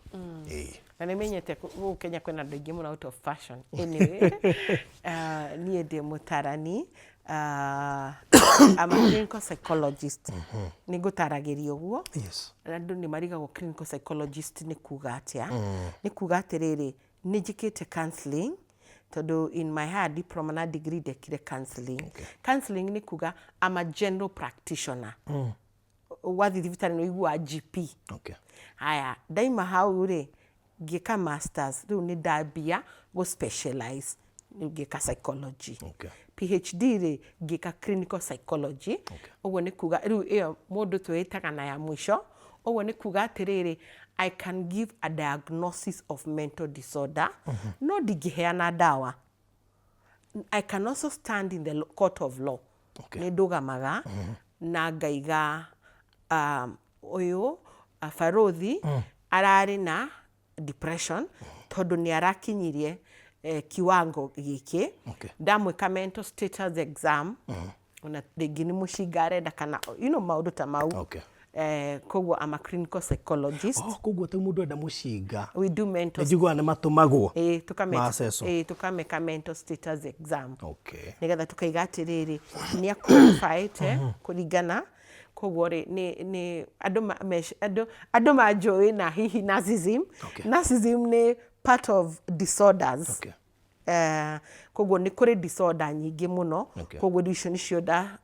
Ĩĩ. Na nĩ menyete gũkũ Kenya kwĩna andũ aingĩ mũno out of fashion. Anyway, niĩ ndĩ mũtarani, I'm a clinical psychologist. Nĩ ngũtaragĩria ũguo. Andũ nĩ marigagwo clinical psychologist nĩ kuga atĩa. Nĩ kuga atĩrĩrĩ, nĩ njĩkĩte counseling, tondũ in my higher diploma na degree ndekire counseling. Counseling nĩ kuga I'm a general practitioner. Wathiĩ thibitarĩ nĩ ũiguaga GP. Haya, ndaima hau rĩ, ngĩka masters, rĩu nĩ ndambia gũ specialize, rĩu ngĩka psychology. PhD rĩ, ngĩka clinical psychology. Ũguo nĩ kuga rĩu ĩyo mũndũ twĩĩtaga na ya mũico. Ũguo nĩ kuga atĩrĩrĩ, I can give a diagnosis of mental disorder, no ndingĩheana ndawa. I can also stand in the court of law. Nĩ ndũgamaga na ngaiga ũyũ Barũthi ararĩ na depression tondũ nĩ arakinyirie kiwango gĩkĩ. Ndamwĩka mental status exam, ona rĩngĩ nĩ mũcinga arenda kana maũndũ ta mau. Koguo I'm a clinical psychologist. Oh, koguo ta mũndũ enda mũcinga. We do mental Nĩ njiguaga nĩ matũmagwo. Ĩĩ, tũkame Macecwo. ĩĩ, tũkameka mental status exam. Okay. Nĩgetha tũkaiga atĩrĩrĩ, nĩ aqualifyĩte kũringana koguo rĩ nĩ nĩ andũ ma- mec- andũ andũ manjũĩ na hihi narcissism. Okay. Narcissism nĩ part of disorders. Okay. Koguo nĩ kũrĩ disorder nyingĩ mũno. Okay. Koguo rĩu icio nĩcio nda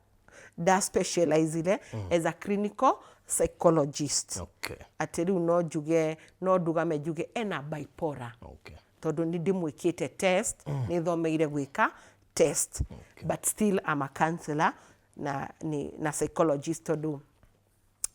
nda specializire as a clinical psychologist. Okay. Atĩ rĩu no njuge no ndugame njuge ena bipolar. Okay. Tondũ nĩ ndĩmwĩkĩte test, nĩ thomeire gwĩka test. But still I'm a counselor na nĩ na psychologist tondũ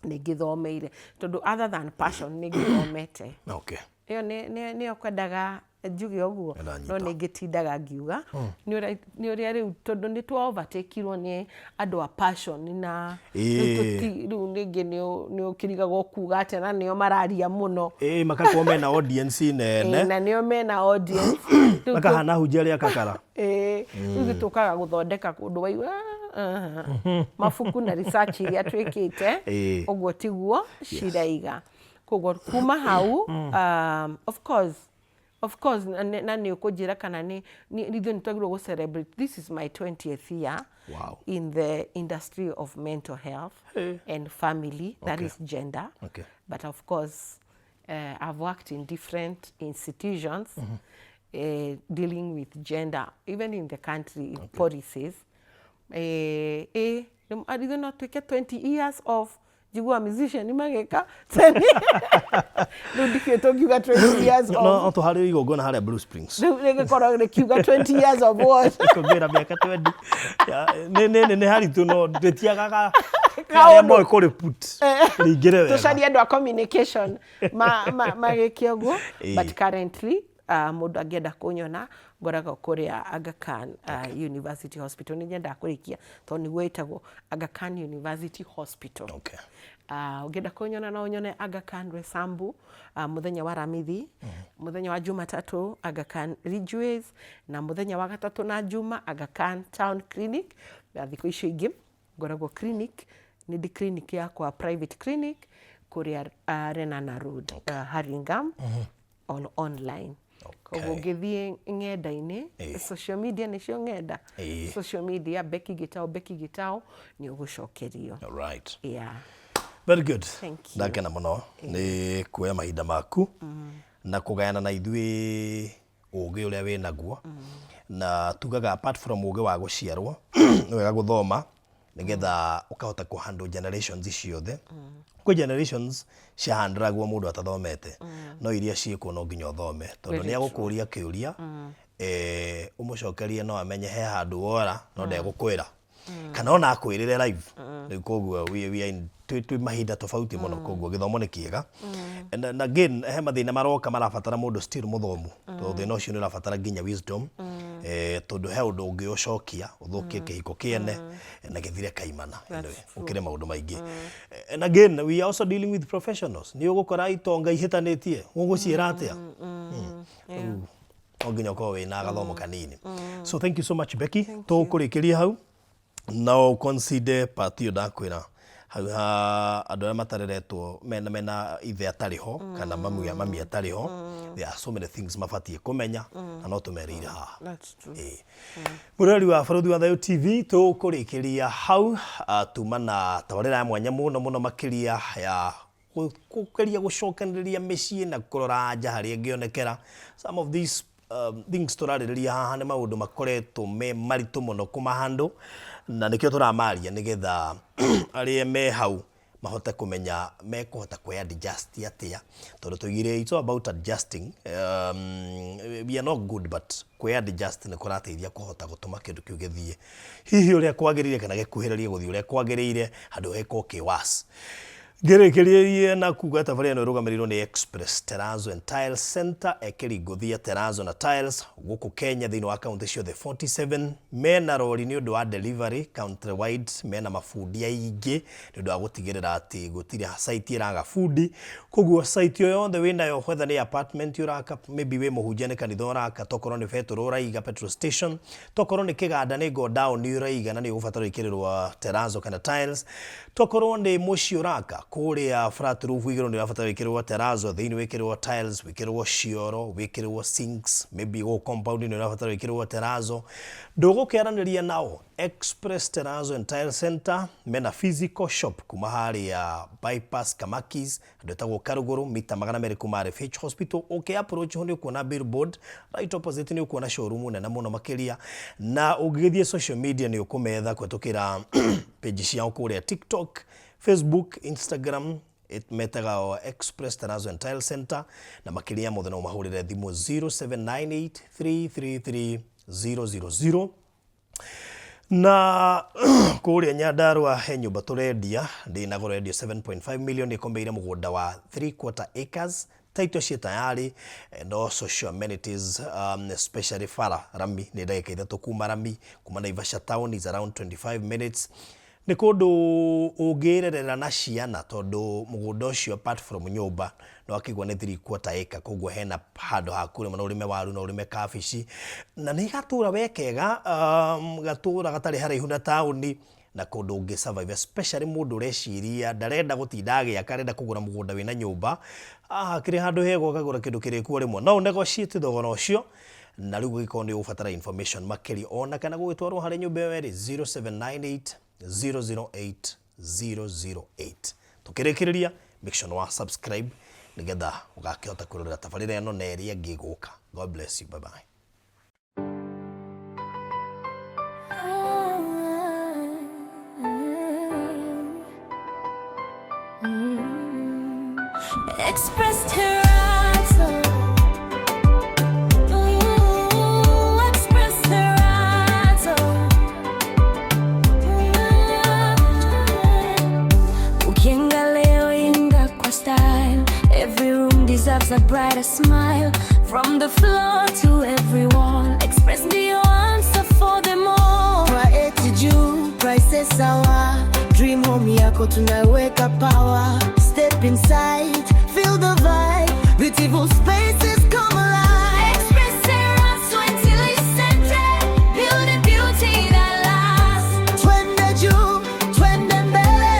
nĩ ngĩthomeire. Tondũ other than passion nĩ ngĩthomete. Okay. Ĩyo nĩ nĩ nĩyo kwendaga njuge ũguo Nĩndanyita. no nĩ ngĩtindaga ngiuga nĩ ũrĩa nĩ ũrĩa rĩu tondũ nĩ twa overtakirwo nĩ andũ a passion na rĩu rĩu rĩngĩ nĩ nĩ ũkĩrigagwo kuga atĩa na nĩo mararia mũno. Ĩĩ, makakorwo mena audience nene. Na nĩo mena audience. Rĩu Makahana hunjia rĩa kakara. Ĩĩ, rĩu ithuĩ tũkaga gũthondeka kũndũ waigua "Ah, ah." Mabuku na research iria twĩkĩte ũguo tiguo ciraiga. Koguo kuma hau, of course, of course, na nĩ na nĩ ũkũnjĩra kana nĩ nĩ- ithuĩ nĩ twagĩrĩirwo gũ celebrate. This is my 20th year in the industry of mental health and family, that is gender. But of course, I've worked in different institutions dealing with gender, even in the country policies. Ithuĩ no twĩke 20 years of njiguaga musician magĩka rĩu ndikĩũĩ tũngiuga 20 years No of no tũharĩrie igongona harĩa Blue Springs. Rĩu rĩgĩkorwo rĩkiuga 20 years of what? Kũngĩra mĩaka 20. Ya, Nĩ nĩ nĩ nĩ haritũ no ndĩtiagaga arĩa Kaũndũ. moĩ kũrĩ put rĩingĩre wega. Tũcarie andũ a communication magĩke ũguo. But currently mũndũ angĩenda kũnyona ngoragwo kũrĩa Aga Khan University Hospital. Nĩ nyendaga kũrĩkia tondũ nĩguo ĩtagwo Aga Khan University Hospital. Ũngĩenda kũnyona no ũnyone Aga Khan Roysambu mũthenya wa Aramithi, mũthenya wa Jumatatũ Aga Khan Ridgeways, na mũthenya wa gatatũ na Juma Aga Khan Town Clinic. Na thikũ icio ingĩ ngoragwo clinic, nĩ ndĩ clinic yakwa private clinic kũrĩa Lenana Road, Hurlingham, on online. Koguo ũngĩthiĩ ng'enda-inĩ, social media nĩcio ng'enda, social media Becky Gitau, Becky Gitau, nĩ ũgũcokerio. All right. Yeah. Very good. Thank you. Ndakena mũno nĩ kuoya mahinda maku na kũgayana na ithuĩ ũgĩ ũrĩa wĩ naguo. Na tugaga apart from ũgĩ wa gũciarwo, nĩ wega gũthoma nĩgetha ũkahota kũ handle generations ciothe. Kwĩ generations ciahandĩragwo mũndũ atathomete, no iria ciĩkuo no nginya ũthome tondũ nĩ agũkũria kĩũria ũmũcokerie no amenye he handũ wora no ndegũkwĩra kana ona akwĩrĩre live. Rĩu koguo we are in twĩ mahinda tofauti mũno, koguo gĩthomo nĩ kĩega. And again, he mathĩna maroka marabatara mũndũ still mũthomu tondũ thĩna ũcio nĩ ũrabatara nginya wisdom, tondũ he ũndũ ũngĩ ũcokia ũthũkie kĩhiko kĩene na gĩthire kaimana. Anyway, ũkĩrĩ maũndũ maingĩ. And again, we are also dealing with professionals. Nĩ ũgũkora itonga ihĩtanĩtie, ũgũciĩra atĩa? Rĩu no nginya ũkorwo wĩna gathomo kanini. So thank you so much, Becky. Tũkũrĩkĩria hau no consider part ĩyo ndakwĩra hau ha andũ arĩa matareretwo mena ithe atarĩ ho kana mami atarĩ ho. There are so many things mabatiĩ kũmenya na no tũmerĩire haha. That's true. Ĩĩ. Mũrori wa Barũthi wa Thayũ TV, tũkũrĩkĩria hau tuma na tabarĩra ya mwanya mũno mũno makĩria ya kũgeria gũcokanĩrĩria mĩciĩ na kũrora nja harĩa ĩngĩonekera. Some of these things tũrarĩrĩria haha nĩ maũndũ makoretwo me maritũ mũno kũmahandle, na nĩkĩo tũramaria nĩgetha arĩa me hau mahote kũmenya mekũhota kwĩ adjust atĩa, tondũ tũigire it's all about adjusting. We are not good, but kwĩ adjust nĩ kũrateithia kũhota gũtũma kĩndũ kĩu gĩthiĩ hihi ũrĩa kwagĩrĩire kana gĩkuhĩrĩrie gũthiĩ ũrĩa kwagĩrĩire handũ heko kĩ worse. Ngĩrĩkĩrĩrie na kuga tabarĩra ĩno ĩrũgamĩrĩirwo nĩ Express Terrazzo and Tiles Center, ekĩri ngũthi ya terrazzo na tiles gũkũ Kenya thĩinĩ wa kaunti ciothe 47. Mena rori nĩ ũndũ wa delivery country wide, mena mabundi aingĩ nĩ ũndũ wa gũtigĩrĩra atĩ gũtirĩ site ĩraga bundi. Koguo site o yothe wĩnayo, whether nĩ apartment ũraka, maybe wĩ mũhunjia nĩ kanitha ũraka, tokorwo nĩ betũrũ ũraiga petrol station, tokorwo nĩ kĩganda nĩ godown ũraiga na nĩ ũgũbatara gwĩkĩrĩrwo terrazzo kana tiles, tokorwo nĩ mũciĩ ũraka. Kũrĩa flat roof igũrũ nĩ ũrabatara wĩkĩrĩrwo terrazzo, thĩinĩ wĩkĩrĩrwo tiles, wĩkĩrĩrwo cioro, wĩkĩrĩrwo sinks, maybe gũkũ compound nĩ ũrabatara wĩkĩrĩrwo terrazzo. Ndũgũkĩaranĩria nao Express Terrazzo and Tile Center mena physical shop kuma harĩa bypass Kamakis handũ hetagwo Karugũrũ mita 200 kuma RFH Hospital. Ũkĩ approach ho nĩ ũkuona billboard, right opposite nĩ ũkuona showroom nene mũno makĩria, na ũngĩgĩthiĩ social media nĩ ũkũmetha kũhetũkĩra page ciao kũrĩa TikTok, Facebook, Instagram, metaga o Express Terrazzo and Tile Center, na makĩria mothe no mahũrĩre thimũ 0798 333 000. Na kũrĩa Nyandarua he nyũmba tũrendia ndĩ na goro, yendio 7.5 million, ĩkombeire mũgũnda wa 3 quarter acres, title ciĩ tayari and all social amenities, especially bara rami nĩ ndagĩka 3 kuma rami, kuma Naivasha town is around 25 minutes. Nĩ kũndũ ũngĩrerera na ciana tondũ mũgũnda ũcio apart from nyũmba no akĩigua nĩ 3 quarter acre, koguo hena handũ ha kũrĩma, no ũrĩme waru, no ũrĩme kabici, na nĩ gatũra we kega, gatũra gatarĩ haraihu na taũni na kũndũ ũngĩ survive, especially mũndũ ũreciria ndarenda gũtinda agĩaka, arenda kũgũra mũgũnda wĩna nyũmba. Hakĩrĩ handũ hega ũkagũra kĩndũ kĩrĩku o rĩmwe, no negotiate thogora ũcio. Na rĩu gũgĩkorwo nĩ ũgũbatara information makĩria ona kana gũgĩtwarwo harĩ nyũmba ĩyo ĩrĩ 0798 008 008. Tukĩrĩkĩrĩria, make sure wa subscribe nĩgetha ũgakĩhota kwĩrorera tabarĩra ĩno na ĩrĩa ĩngĩ ĩgũka. God bless you, bye bye. Express Terrazzo. Ooh, Express Terrazzo. Ukijenga leo, jenga kwa style. Every room deserves a brighter smile. From the floor to every wall. Express ndio answer for them all. Quality juu, prices sawa. Dream home yako tunaweka power. Step inside, feel the vibe. Beautiful spaces come alive. Express Terrazzo Center. Building beauty that lasts. Twende juu, twende mbele.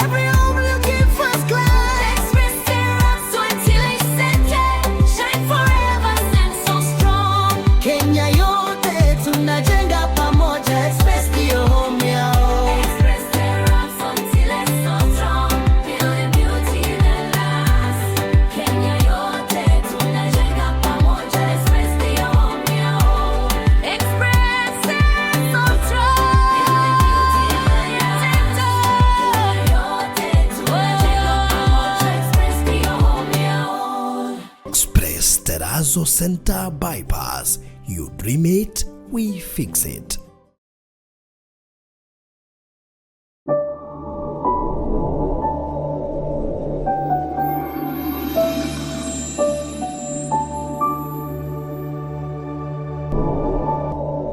Every home looking first class. Express Terrazzo Center. Shine forever, stand so strong. Kenya yote tunajenga pamoja. Express ndio home yao. Express Terrazzo so strong. Building beauty that lasts. Kenya yote tunajenga pamoja. Express ndio home yao. Express so strong. Building beauty that lasts. Kenya yote tunajenga pamoja. Express ndio home yao. Express Terrazzo Center Bypass. You dream it, we fix it.